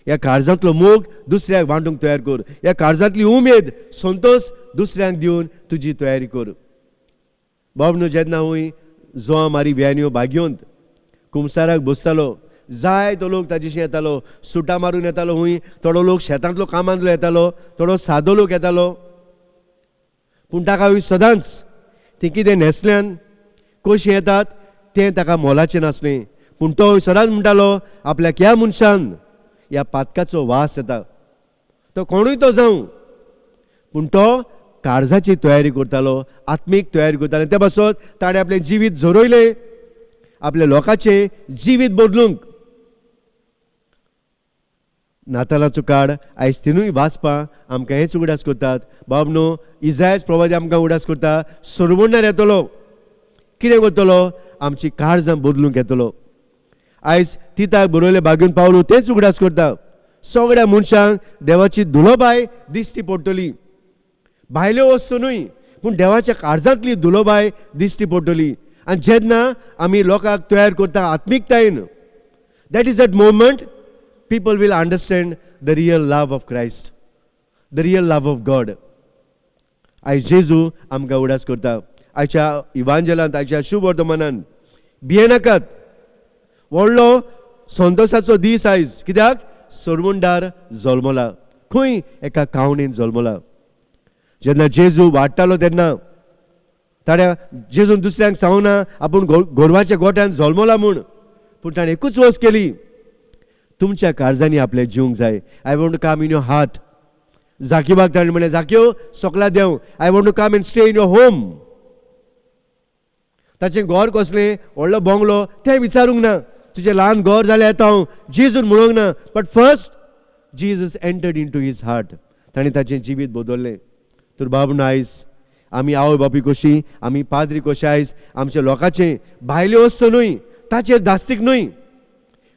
S1: ह्या काळजांतलो मोग दुसऱ्याक वांटूंक तयार कर, ह्या काळजांतली उमेद संतोश दुसऱ्यांक दिवन तुजी तयारी कर. बाबनो, जेन्ना हूंय जोआ मारी व्यान्यो बागयोंत कुमसाराक बसतालो, जाय तो लोक ताजेशी येतालो, सुटां मारून येतालो हूंय, थोडो लोक शेतांतलो कामांतलो येतालो, थोडो सादो लोक येतालो, पूण ताका हूंय सदांच ती कितें न्हेसल्यान कशीं येतात तें ताका मोलाचें नासलें, पूण तो सदांच म्हणटालो आपल्याक ह्या मनशान ह्या पातकाचो वास येता, तो कोणूय तो जावं, पूण तो काळजाची तयारी करतालो, आत्मीक तयारी करतालो. ते पासत ताणें आपलें जिवीत झरयलें आपल्या लोकांचें जिवीत बदलूंक. नातालाचो काळ आयज तिनूय वाचपां आमकां हेच उगडास करतात. बाब न्हू, इजायज प्रवादी आमकां उगडास करता, सरवणणार येतलो, कितें करतलो, आमची काळजां बदलूंक येतलो. आयज तिताक बरयले बागून पावलो तेच उगडास करता, सगळ्या मनशांक देवाची दुलोबाय दिश्टी पडटली. भायल्यो वस्तू न्हय पूण देवाच्या काळजांतली दुलोबाय दिश्टी पडटली. आनी जेन्ना आमी लोकांक तयार करता आत्मीकतायेन, that is that moment people will understand the real love of Christ, the real love of God. आयज जेजू आमकां उगडास करता आयच्या इवांजलांत, आयच्या शुभ वर्तमानान, भियेनाकात. व्हडलो संतोशाचो दीस आयज, कित्याक सरवंडार जल्मला, खंय एका कावणेन जल्मला. जेन्ना जेजू वाडटालो तेन्ना ताणें जेजून दुसऱ्यांक सांगना आपूण गोरवाच्या गोट्यान जल्मला म्हूण, पूण ताणें एकूच वस्त केली, तुमच्या काळजांनी आपलें जिवंक जाय. I want to come in your heart. जाकिबाक ताणें म्हणलें, जाकियो सकला देंव, I want to come and stay in your home. ताचें घर कसलें, व्हडलो बंगलो तें विचारूंक ना. तुजें ल्हान घर जाल्यार येता हांव, जेजून म्हणूंक ना. But first Jesus entered into his heart. ताणें ताचें जिवीत बदललें. तर बाब आयज आमी आवय बापूय कशी, आमी पाद्री कशे, आयज आमच्या लोकांचें भायल्यो वस्तू न्हय, ताचेर धास्तीक न्हय,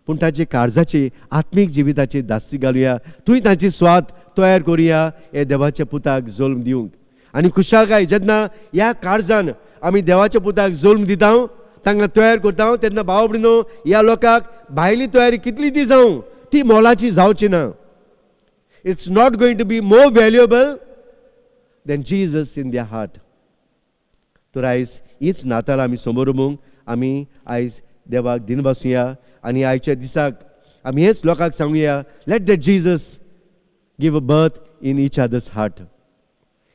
S1: पूण ताचे काळजाची आत्मीक जिविताची धास्ती घालुया. थंय तांची स्वाद तयार करुया हे देवाच्या पुताक जल्म दिवंक. आनी खुशालकाय जेन्ना ह्या काळजान आमी देवाच्या पुताक जल्म दिता, तांकां तयार करता, तेन्ना भाव भयणीनो ह्या लोकांक भायली तयारी कितली ती जावं ती मोलाची जावची ना. It's not going to be more valuable than Jesus in their heart. तर आयज हीच नाताल आमी समोर आमी आयज देवाक दिनवासुया आनी आयच्या दिसाक आमी हेच लोकांक सांगुया, let that Jesus give a birth in each other's heart.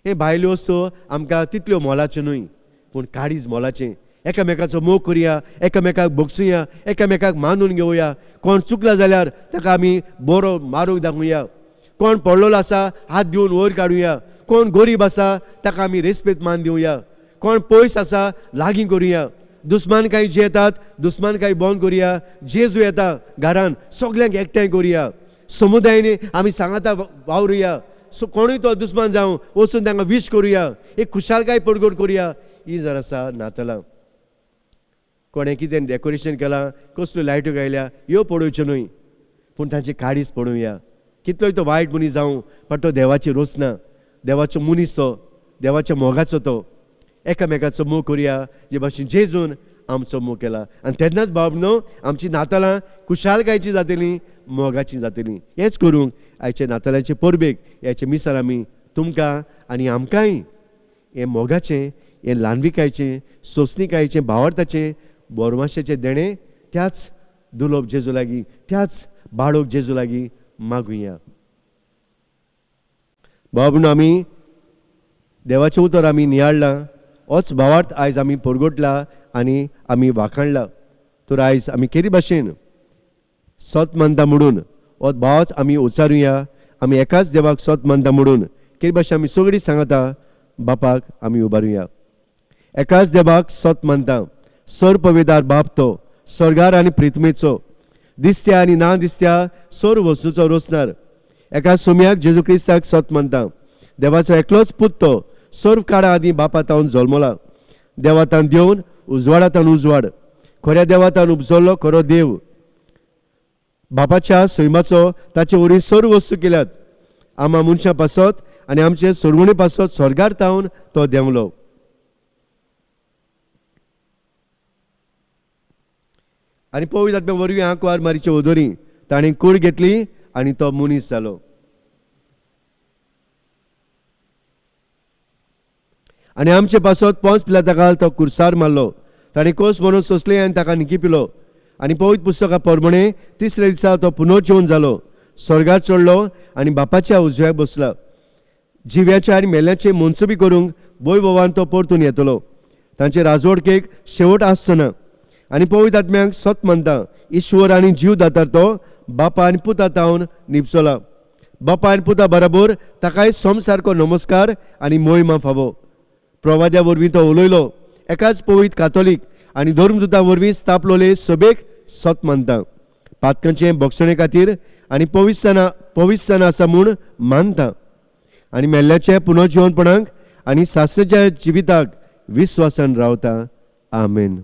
S1: हे भायल्यो वस्तू आमकां तितल्यो मोलाच्यो न्हय, पूण काळीज मोलाचें. एकामेकाचो मोग करुया, एकामेकाक बगसुया, एकामेकाक मानून घेवया. कोण चुकला जाल्यार ताका आमी बरो मारूंक दाखोवया. कोण पडलेलो आसा हात दिवन वयर काडुया. कोण गरीब आसा ताका आमी रेस्पेद मान दिवया. कोण पयस आसा लागीं करुया. दुस्मानकाय जे येतात दुस्मानकाय बंद करुया. जेजू येता घरान सगल्यांक एकठांय करुया. समुदायानी आमी सांगाता वावरुया. सो कोणूय तो दुस्मान जावं वचून तांकां वीश करुया, एक खुशालकाय परगट करुया. ही जर आसा नातलां. कोणें कितें डेकोरेशन केलां, कसल्यो लायट्यो घायल्या ह्यो पळोवच्यो न्हय, पूण तांची काळीज पळोवया. कितलोय तो वायट मनीस जावं, पण तो देवाची रोसना, देवाचो मनीस तो, देवाच्या मोगाचो तो. एकामेकाचो मोग करुया जे भाशेन जेजून आमचो मोग केला. आनी तेन्नाच बाब न्हू आमची नातलां खुशालकायची जातली, मोगाची जातली. हेंच करूंक आयच्या नातलांचे परबेक ह्याचे मिसार आमी तुमकां आनी आमकांय हें मोगाचें, हें ल्हानविकायचें, सोंसणिकायेचें, भावार्थाचें, बोरमाशेचें देणें त्याच दुलोब जेजू लागीं, त्याच बाळोक जेजू लागीं मागुया. बाबू आमी देवाचें उतर आमी नियाळ्ळां, होच भावार्थ आयज आमी परगटला आनी आमी वाखाणला. तर आयज आमी केरी भाशेन सत मानता म्हणून हो भावच आमी उच्चारुया. आमी एकाच देवाक सत मानता म्हणून केरी भाशेन आमी सगळीं सांगता बापाक आमी उबारुया. एकाच देवाक सत मानता, सर्पवेदार बाप तो, स्वर्गार आनी प्रिथमेचो, दिसत्या आनी ना दिसत्या सर्व वस्तूचो रोसणार. एका सोम्याक जेजू क्रिस्ताक सत मानता, देवाचो एकलोच पूत तो, सर्व काळा आदीं बापा तावन जल्मला, देवातान देवन उजवाडातान उजवाड, खऱ्या देवातान उपजल्लो खरो देव, बापाच्या सैमाचो ताचे वरवीं सर्व वस्तू केल्यात, आमा मनशां पासत आनी आमचे सोडवणे पासत स्वर्गार तावन तो देंवलो. आनी पवित्र आत्म्या वरवीं आंकवार मारीचे ओदोरी ताणें कूड घेतली आनी तो मनीस जालो. आनी आमचे पासत पोंच पिलाता तो कुर्सार मारलो, ताणें कोस म्हणून सोंसले आनी ताका निकिपिलो. आनी पवित्र पुस्तका प्रमाणे तिसऱ्या दिसा तो पुनर्जीवन जालो, स्वर्गार चडलो आनी बापाच्या उजव्याक बसला. जिव्याच्या आनी मेल्याचे मनसुबी करूंक वैभवान तो परतून येतलो. तांचे राजवडकेक शेवट आसचो ना. आनी पवित्र आत्म्यांक सत मानता, ईश्वर आनी जीव दातार तो बापा आनी पुता तावन निपसला. बापा आनी पुता बराबर ताकाय सोम सारको नमस्कार आनी मोहिमा फावो. प्रवाद्या वरवीं तो उलयलो, एकाच पवित्र कातोलीक आनी धर्मदूता वरवीं स्थापलोले सभेक सत मानता. पातकांचे बक्षणे खातीर आनी पवित्रसाना आसा म्हूण मानता. आनी मेल्ल्याचे पुनर्जिवनपणाक आनी सासणाच्या जिविताक विस्वासान रावता. आमेन.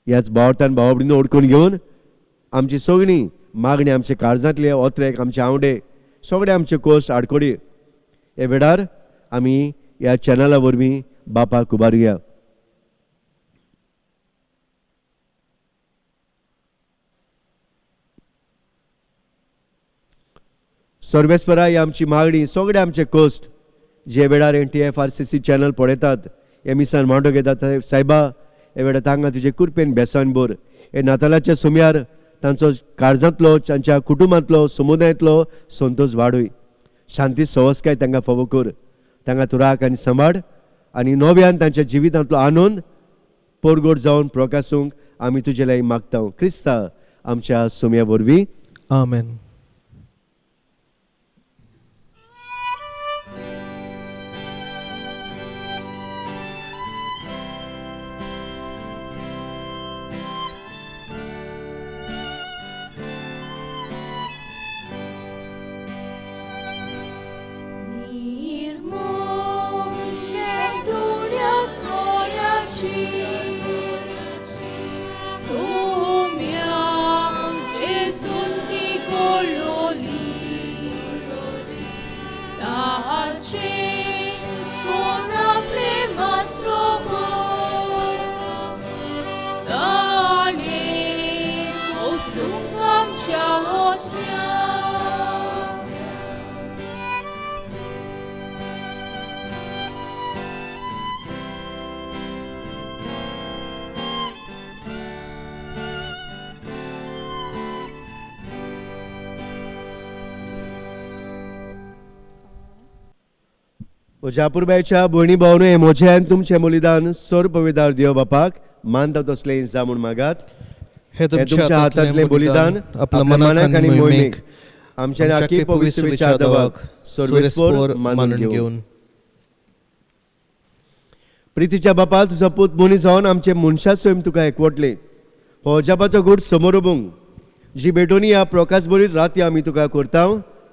S1: ह्याच भावार्थान भावा भयणीनो ओडकून घेवन आमची सगळीं मागणी, आमचे काळजांतले ओत्रेक, आमचे आंवडे, सगळे आमचे कोश आडकोडी हे वेळार आमी ह्या चॅनला वरवीं बापाक उबारुया. सर्वेस्परा ही आमची मागणी, सगळे आमचे कश्ट जे वेळार N T F R C C channel पळयतात, हे मिसान मांडो घेतात सायबा, हे वेळार तांकां तुजे कृपेन बेसान भर. हे नातालाच्या सुम्यार तांचो काळजांतलो, तांच्या कुटुंबांतलो, समुदायांतलो संतोश वाडय. शांती सवसकाय तांकां फावो कर. तांकां तूं राख आनी सांबाळ आनी नव्यान तांच्या जिवितांतलो आनंद परगट जावन प्रकासूंक आमी तुजे लागीं मागता. क्रिस्ता आमच्या सुम्या वरवीं.
S7: आमेन.
S1: जापूरबायच्या भयणी भावनो हे म्हजें आनी तुमचें बलिदान सर्वपविदार देव बापाक मानता तसलें जावं म्हूण मागात.
S7: हे
S1: तुमच्या हातांतलें बलिदान आपल्या मनाक आनी मोहिमेक आमच्या आखी पवित्र देवाक सर्वेस्पोर मानून घेवन. प्रितीच्या बापा तुजो पूत मनीस जावन आमचे मनशा स्वयं तुका एकवटले. हो अजापाचो गूट समोर उबूंक जी भेटोवणी ह्या प्रकाश बरीत राती आमी तुका करता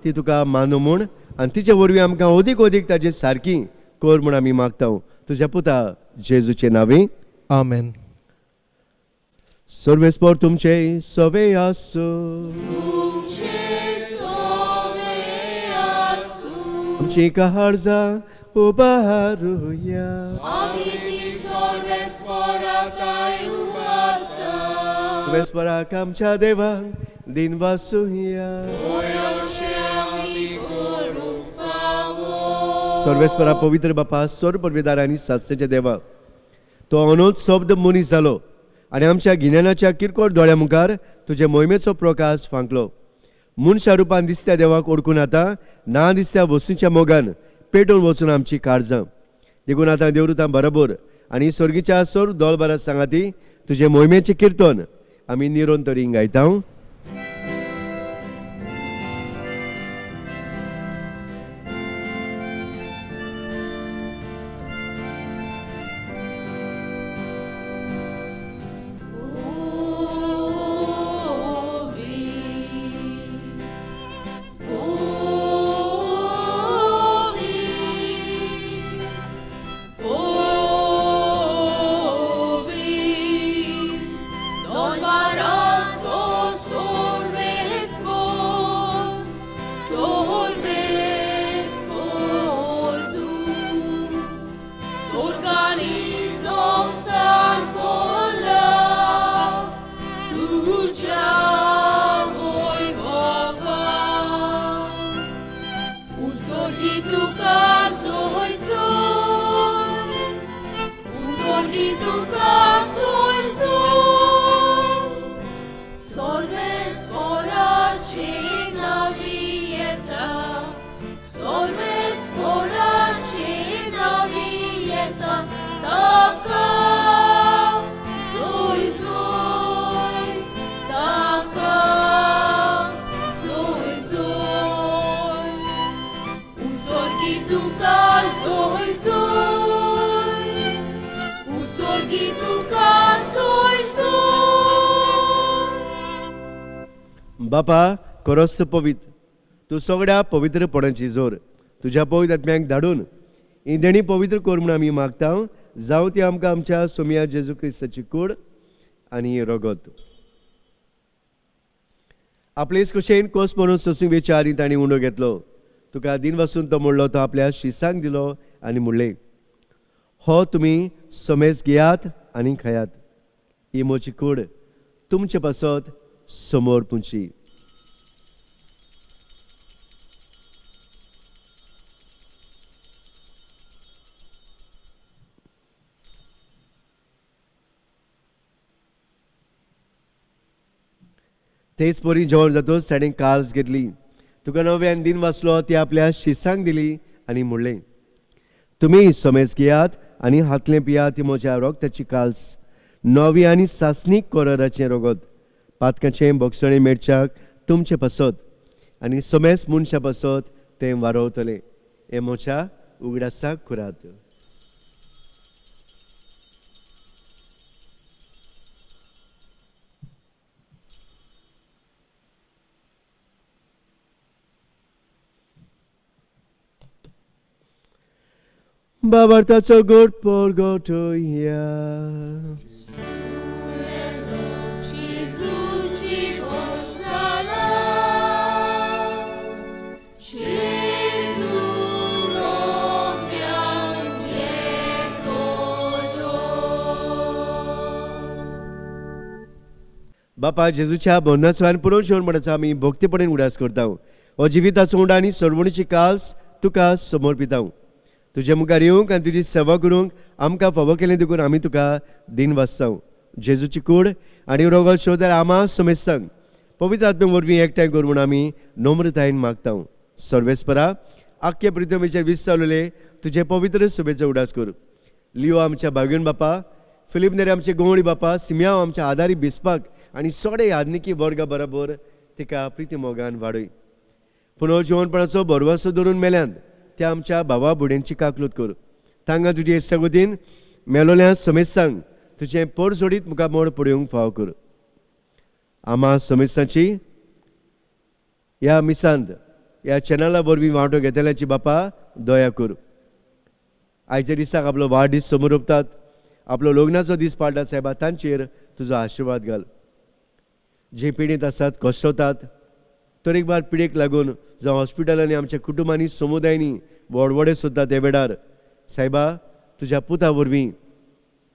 S1: ती तुका मानू म्हूण आनी तिचे वरवीं आमकां अदीक अदीक ताजे सारकी कर म्हूण आमी मागता तुज्या पुता जेजूचे नांवे.
S7: आमेन.
S1: सर्वेस्पोर तुमचे सवे आसूं. आमची काळजां उबारुया. सर्वेस्पोराक आमच्या देवाक दिन वासुया. सर्वेस्परा पवित्र बापा सर्व आनी सासच्या देवा तो अनोद शब्द मनीस जालो आनी आमच्या गिन्यानाच्या किरकोळ दोळ्या मुखार तुजे मोहिमेचो प्रकाश फांकलो. मनशा रुपान दिसत्या देवाक ओळखून आतां ना दिसत्या वस्तूंच्या मोगान पेटोवन वचून आमची काळजां. देखून आतां देवरुतां बरोबर आनी स्वर्गीच्या सर्व दोलबारा सांगाती तुजे मोहिमेचें किर्तन आमी निरोन तरी गायता. बापा खरोच पवित्र तूं सगळ्या पवित्रपणाची जोर तुज्या पवित्र आत्म्याक धाडून ही देणी पवित्र कर म्हूण आमी मागता. जावं ती आमकां आमच्या सोमया जेजू क्रिस्ताची कूड आनी रगत. आपलेच कुशेन कोस म्हणून सोसूंक विचारी तांणी उंडो घेतलो. तुका दिन वसून तो म्हणलो तो आपल्या शिसांक दिलो आनी म्हणलें हो तुमी समेज घेयात आनी खायात. ही म्हजी कूड तुमचे पासत समोर पुंची. तेच परी जेवण जातूच ताणें काल्स घेतली. तुका नव्यान दिन वाचलो ती आपल्या शिसांक दिली आनी म्हणलें तुमी समेज घेयात आनी हातलें पियात ती म्हज्या रगताची काल्स नवी आनी सासणीक कोराराचें रगत पातकाचें बोगसणें मेळच्याक तुमचे पासत आनी समेज मनशा पासत तें वारवतलें. हें म्हज्या उगडासाक कुरात. बाबार्थाचो गोड परगटोया. बापा जेजूच्या मरणाचो आनी पुनर्जिवनपणाचो आमी भक्तीपणान उडास करता. हो जिविताचो उंडो आनी सरवणीची काल्स तुका समर्पिता. तुजे मुखार येवंक आनी तुजी सेवा करूंक आमकां फावो केलें देखून आमी तुका दिन वाचता. जेजूची कूड आनी रोगो शोधार आमा समेस्तांक पवित्र आत्मे वरवीं एकठांय कर म्हूण आमी नम्रतायेन मागता. सर्वेस्परा आख्खे पृथ्वीचेर विस्तावलेले तुजे पवित्र सुबेचो उडास कर. लियो आमच्या भाग्योन बापा, फिलीप नेरी आमचे गोवणी बापा, सिमियांव आमच्या आदारी बिस्पाक आनी सोडे यादनिकी वर्गा बराबर तिका प्रिती मोगान वाडय. पुनर्जिवनपणाचो भरवंसो धरून मेल्यान त्या आमच्या भावा भुड्यांची काकलूत कर. तांकां तुजे इश्टागतीन मेलोल्या समेस्तांक तुजें पोर सोडीत मुखार मोड पडोवंक फाव कर. आमा समेस्तांची ह्या मिसांत ह्या चॅनला वरवीं वांटो घेतल्याची बापा दया कर. आयच्या दिसाक आपलो वाडदीस समोर आपलो लग्नाचो दीस पाळटात साहेबा, तांचेर तुजो आशिर्वाद घाल. जे पिडेंत आसात कश्टवतात तरेकवार पिडेक लागून जावं हॉस्पिटलांनी आमच्या कुटुंबांनी समुदायांनी व्हडवडे सोदतात त्या वेळार साहेबा तुज्या पुता वरवीं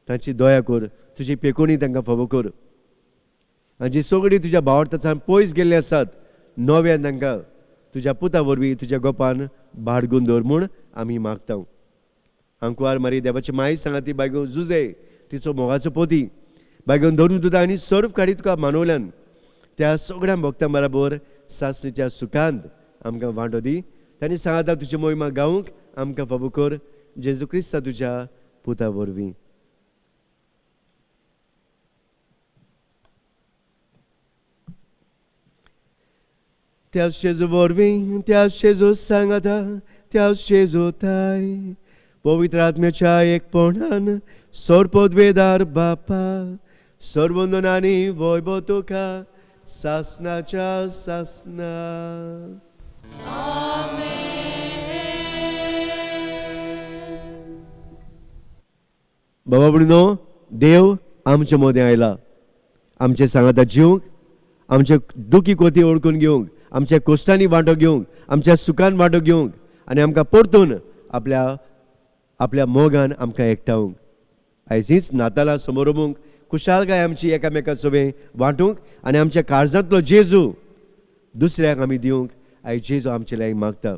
S1: तांची दया कर, तुजी पेकोणी तांकां फावो कर. आनी जी सगळीं तुज्या भावार्थाच्यान पयस गेल्ले आसात नव्यान तांकां तुज्या पुता वरवीं तुज्या गोपान बाडगून दवर म्हूण आमी मागता. आंकवार मारी देवाची माय सांगा ती बायगो जुजे तिचो मोगाचो पोती बायगोन धरून तुका आनी सर्व काडी तुका मानवल्यान त्या सगळ्या भक्तां बराबर सासणीच्या सुखांत आमकां वांटो दी. तांणी सांगाता तुजी मोहिमा गावंक आमकां फावो कर जेजू क्रिस्ता तुज्या पुता वरवीं. त्या जेजू वरवीं, त्या जेजू सांगाता, त्या जेजू ताय पवित्र आत्म्याच्या एकपणान सर्वपदवेदार बापा सर्वंदनानी वैभव तुका सासनाच्या सासना. बाबा भयणीनो, देव आमचे मदें आयला आमचे सांगाता जिवंक, आमचे दुखी कोती ओळखून घेवंक, आमच्या कोश्टांनी वांटो घेवंक, आमच्या सुखान वांटो घेवंक आनी आमकां परतून आपल्या आपल्या मोगान आमकां एकठावंक. आयजीच नातालां समोरमूंक खुशालकाय आमची एकामेका सोबें वांटूंक आनी आमच्या काळजांतलो जेजू दुसऱ्याक आमी दिवंक आयज जेजू आमचे लागीं मागता.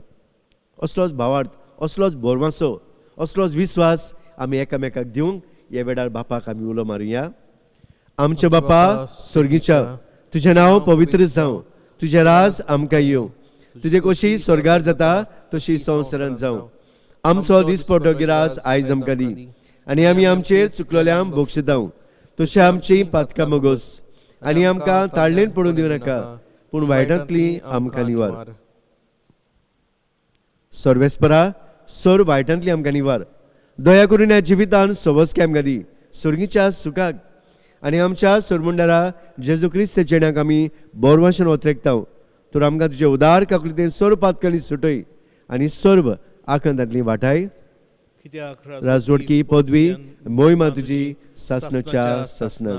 S1: असलोच भावार्थ, असलोच भरवंसो, असलोच विस्वास आमी एकामेकाक दिवंक ह्या वेळार बापाक आमी उलो मारुया. आमच्या बापा स्वर्गीच्या, तुजें नांव पवित्र जावं, तुजें राज आमकां येवं, तुजें कशी स्वर्गार जाता तशी संवसारांत जावं. आमचो दिसपट्टो गिरास आयज आमकां दी आनी आमी आमचेर चुकलोल्यांक बक्षितां तशें आमची पातकां मोगोस आनी आमकां ताळणेन पडून दिवं नाका, पूण वायटांतली आमकां निवार. सर्वेस्परा सर्व वायटांतली आमकां निवार. दया करून ह्या जिवितान सवस्की आमकां दी स्वर्गीच्या सुखाक आनी आमच्या सोरमुंडारा जेजू क्रिस्त जेण्याक आमी बोरवाशन ओतरेकता. तर आमकां तुजे उदार काकुळटेन सर्व पातकांनी सुटय आनी सर्व आखंदांतली वाटाय. राजवटकी पदवी मोहिमा तुजी सासनाच्या सासना.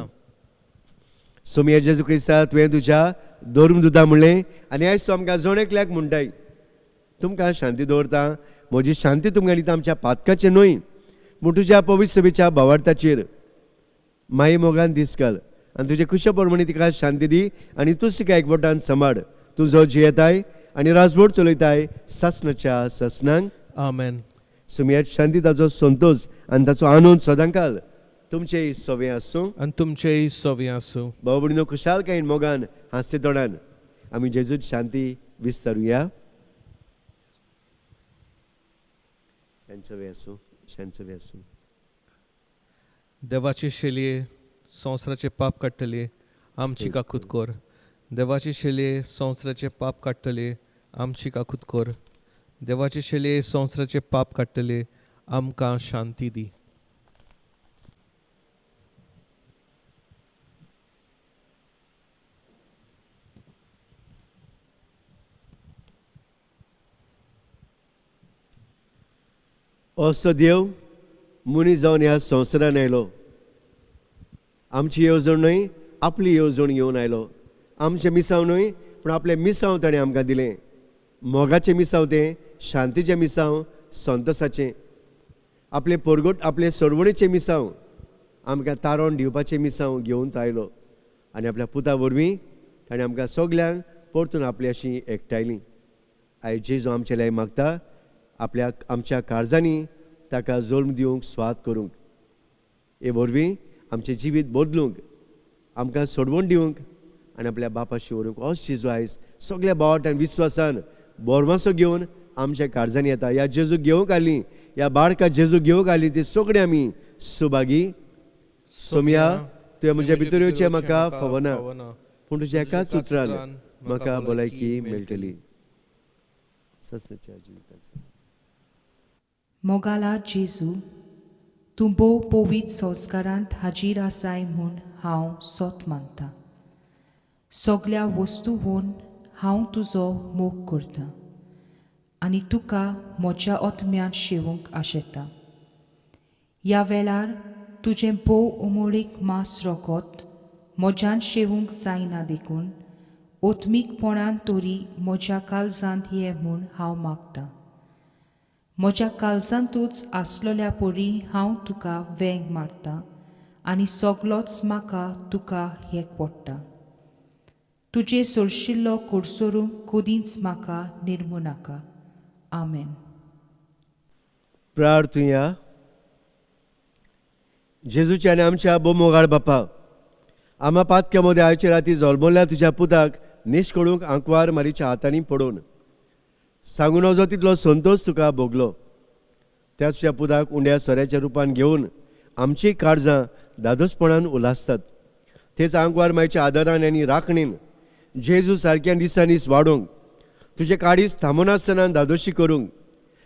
S1: सोमिया जेजू क्रिस्ता तुवें तुज्या धर्म दुदा म्हणलें आनी आयज तूं आमकां जण एकल्याक म्हणटाय तुमकां शांती दवरता, म्हजी शांती तुमकां दिता आमच्या पातकाचें न्हय पूण तुज्या पवित्र सभेच्या भावार्थाचेर माई मोगान दीस घाल आनी तुजे खुशे प्रमाणे तिका शांती दी आनी तूं तिका एकवटान सांबाळ. तुजो जियेताय आनी राजवट चलयताय सासनाच्या सासनांक.
S7: आमेन.
S1: सुमियात शांती, ताचो संतोष आनी ताचो आनंद सदांकाल तुमचेय सवे आसूं
S7: आनी तुमचेय सवे आसूं.
S1: भाव भयणीनो, खुशालकायेन मोगान हांसते तोंडान आमी जेजूत शांती विस्तारुया. शांत सवे आसूं, शांत सवे आसूं.
S7: देवाचे शेलये संवसाराचे पाप काडटले आमची काकूत कर. देवाचे शेलये संवसाराचे पाप काडटले आमची काकूत कर. देवाचे शेलये संवसाराचे पाप काडटले आमकां शांती दी.
S1: असो देव मनीस जावन ह्या संवसारान आयलो. आमची येवजण न्हय, आपली येवजण घेवन आयलो. आमचें मिसांव न्हय पूण आपलें मिसांव ताणें आमकां दिलें. मोगाचें मिसांव तें, शांतीचें मिसांव, संतोसाचें, आपलें परगट, आपलें सरवणीचें मिसांव, आमकां तारोण दिवपाचें मिसांव घेवन तो आयलो. आनी आपल्या पुता वरवीं ताणें आमकां सगल्यांक परतून आपली अशी एकठांयली. आयज जेजू आमचे लागीं मागता आपल्या आमच्या काळजांनी ताका जल्म दिवंक स्वाद करूंक, हे वरवीं आमचें जिवीत बदलूंक, आमकां सोडवण दिवंक आनी आपल्या बापाशी व्हरूंक. होच जेजू आयज सगल्या बावटान विस्वासान बोरमासो घेवन आमच्या काळजांनी येता. ह्या जेजू घेवंक आयली, ह्या बाळका जेजू घेवंक आयली ती सगळीं आमी सुभागी. सोमया, तुवें म्हज्या भितर येवचें म्हाका फावना, पूण तुज्या एकाच उतरान म्हाका भलायकी मेळटली. सस्नाच्या जिविताक.
S8: मोगाला जेजू, तूं भोव पवित्र संस्कारांत हाजीर आसाय म्हूण हांव सोत मानता. सगल्या वस्तूवन हांव तुजो मोग करतां आनी तुका म्हज्या आत्म्यांत शेवूंक आशेता. ह्या वेळार तुजें भोव उमळीक मास रोगत म्हज्यान शेवूंक जायना देखून ओत्मीकपणान तरी म्हज्या काळजांत ये म्हूण हांव मागतां. म्हज्या काळजांतूच आसलोल्या परी हांव तुका वेंग मारतां आनी सगलोच म्हाका तुका हेक पडटा. तुजे सोरशिल्लो कोडसोरूंक कदींच म्हाका निर्मू नाका. आमेन.
S1: प्रार्थुया. जेजूच्या आनी आमच्या बोमोगाळ बापा, आमा पातक्या मदें आयचे राती जल्मल्या तुज्या पुताक निश्कळूंक आंकवार मारीच्या हातांनी पडून सांगू नजो तितलो संतोश तुका भोगलो. त्याच तुज्या पुताक उंड्या सोऱ्याच्या रुपान घेवन आमची काळजां दादोसपणान उलासतात. तेच आंकवार मायच्या आदारान आनी राखणीन जेजू सारक्या दिसांनी वाडोवंक, तुजे काडीस थांबनासतना धादोशी करूंक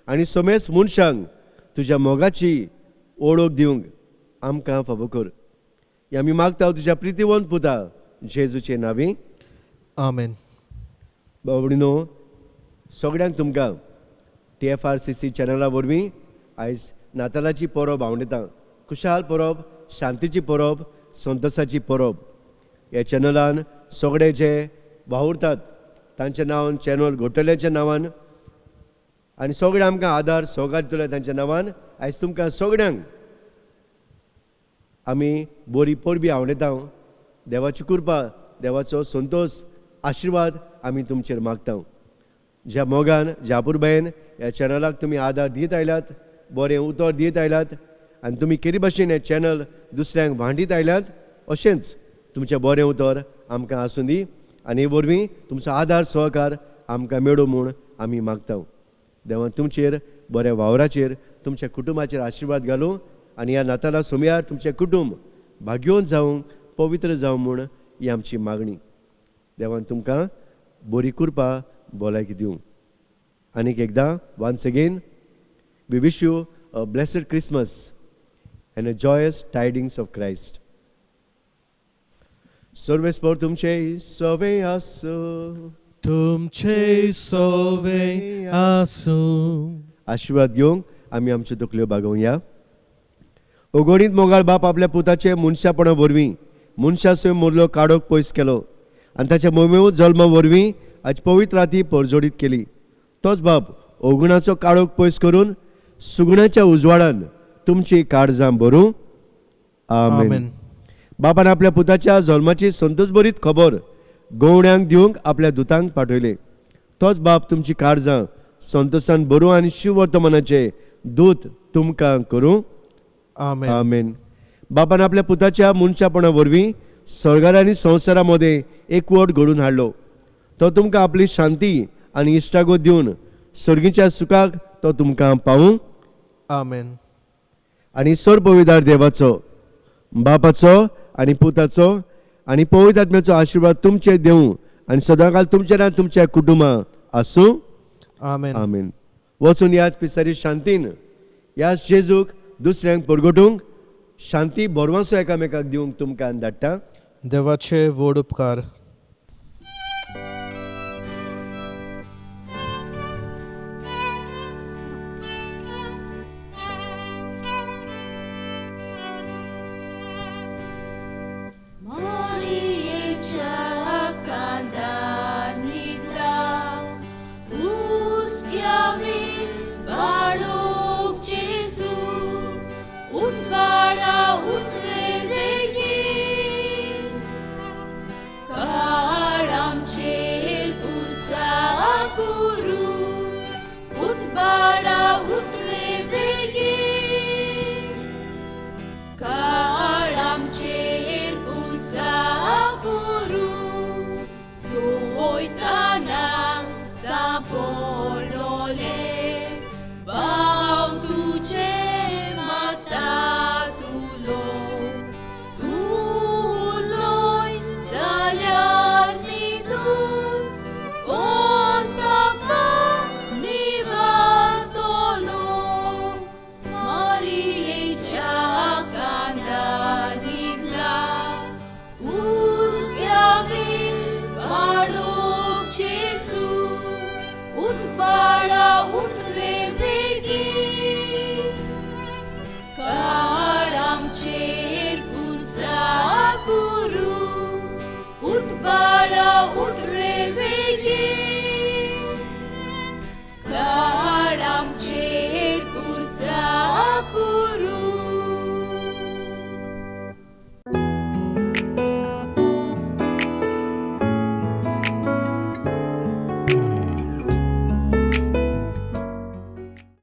S1: आनी समेस्त मनशांक तुज्या मोगाची ओळख दिवंक आमकां फावो कर. हे आमी मागता तुज्या प्रितीवंत पुता जेजूचे नांवी.
S7: आमेन.
S1: बाबडिनो, सगळ्यांक तुमकां TFRCC चॅनला वरवीं आयज नातालाची परब आंवडेता. खुशाल परब, शांतीची परब, संतोसाची परब. ह्या चॅनलान सगळे जे वावुरतात तांच्या नांवान, चॅनल घोटल्याच्या नांवान आनी सगळे आमकां आदार सोगात दितले तांच्या नांवान आयज तुमकां सगळ्यांक आमी बरी परबी आंवडेता. देवाची कृपा, देवाचो संतोश, आशिर्वाद आमी तुमचेर मागता. ज्या मोगान, ज्या अपुरबायेन ह्या चॅनलाक तुमी आदार दीत आयल्यात, बरें उतर दीत आयल्यात आनी तुमी केरी भाशेन हें चॅनल दुसऱ्यांक भांडीत आयल्यात, अशेंच तुमचें बरें उतर आमकां आसूं दी आनी हे वरवीं तुमचो आदार सहकार आमकां मेळूं म्हूण आमी मागता. देवान तुमचेर बऱ्या वावराचेर, तुमच्या कुटुंबाचेर आशिर्वाद घालूं आनी ह्या नाताला सोमयार तुमचें कुटुंब भाग्यवंत जावंक, पवित्र जावं म्हूण ही आमची मागणी. देवान तुमकां बरी कृपा, भलायकी दिवं. आनीक एकदां once again we wish you a blessed Christmas and a joyous tidings of Christ. सर्वेस्पर तुमचे सवे आसूं.
S7: तुमचे सवे आसूं.
S1: आशिर्वाद घेवंक आमी आमच्यो तकल्यो बागोवया. अगणीत मोगाळ बाप आपल्या पुताचे मनशापणा वरवीं मनशासय मोरलो काडोक पयस केलो आनी ताच्या मोमेव जल्मा वरवीं आज पवित्र राती परजोडीत केली. तोच बाप अवगुणाचो काळोख पयस करून सुगुणाच्या उजवाडान तुमची काळजां भरूं. आमेन. बापान आपल्या पुताच्या जल्माची संतोषभरीत खबर गवण्यांक दिवंक आपल्या दुतांक पाठयले. तोच बाप तुमची काळजां संतोषान भरूं आनी शिववर्तमानाचे दूत तुमकां करूं.
S7: आमेन.
S1: आमेन. बापान आपल्या पुताच्या मनशापणा वरवीं स्वर्गार आनी संवसारा मदें एकवट घडून हाडलो. तो तुमकां आपली शांती आनी इश्टागत दिवन सर्गीच्या सुखाक तो तुमकां पावूं.
S7: आमेन.
S1: आनी सर्वपविदार देवाचो, बापाचो आनी पुताचो आनी पवित्र आत्म्याचो आशिर्वाद तुमचेर देवूं आनी सदांकाल तुमचेर आनी तुमच्या कुटुंबां आसूं.
S7: आमेन.
S1: आमेन. वचून याद पिसारी शांतीन ह्या जेजूक दुसऱ्यांक परगटूंक शांती भरवंसो एकामेकाक दिवंक तुमकां धाडटा.
S7: देवाचे व्हड उपकार.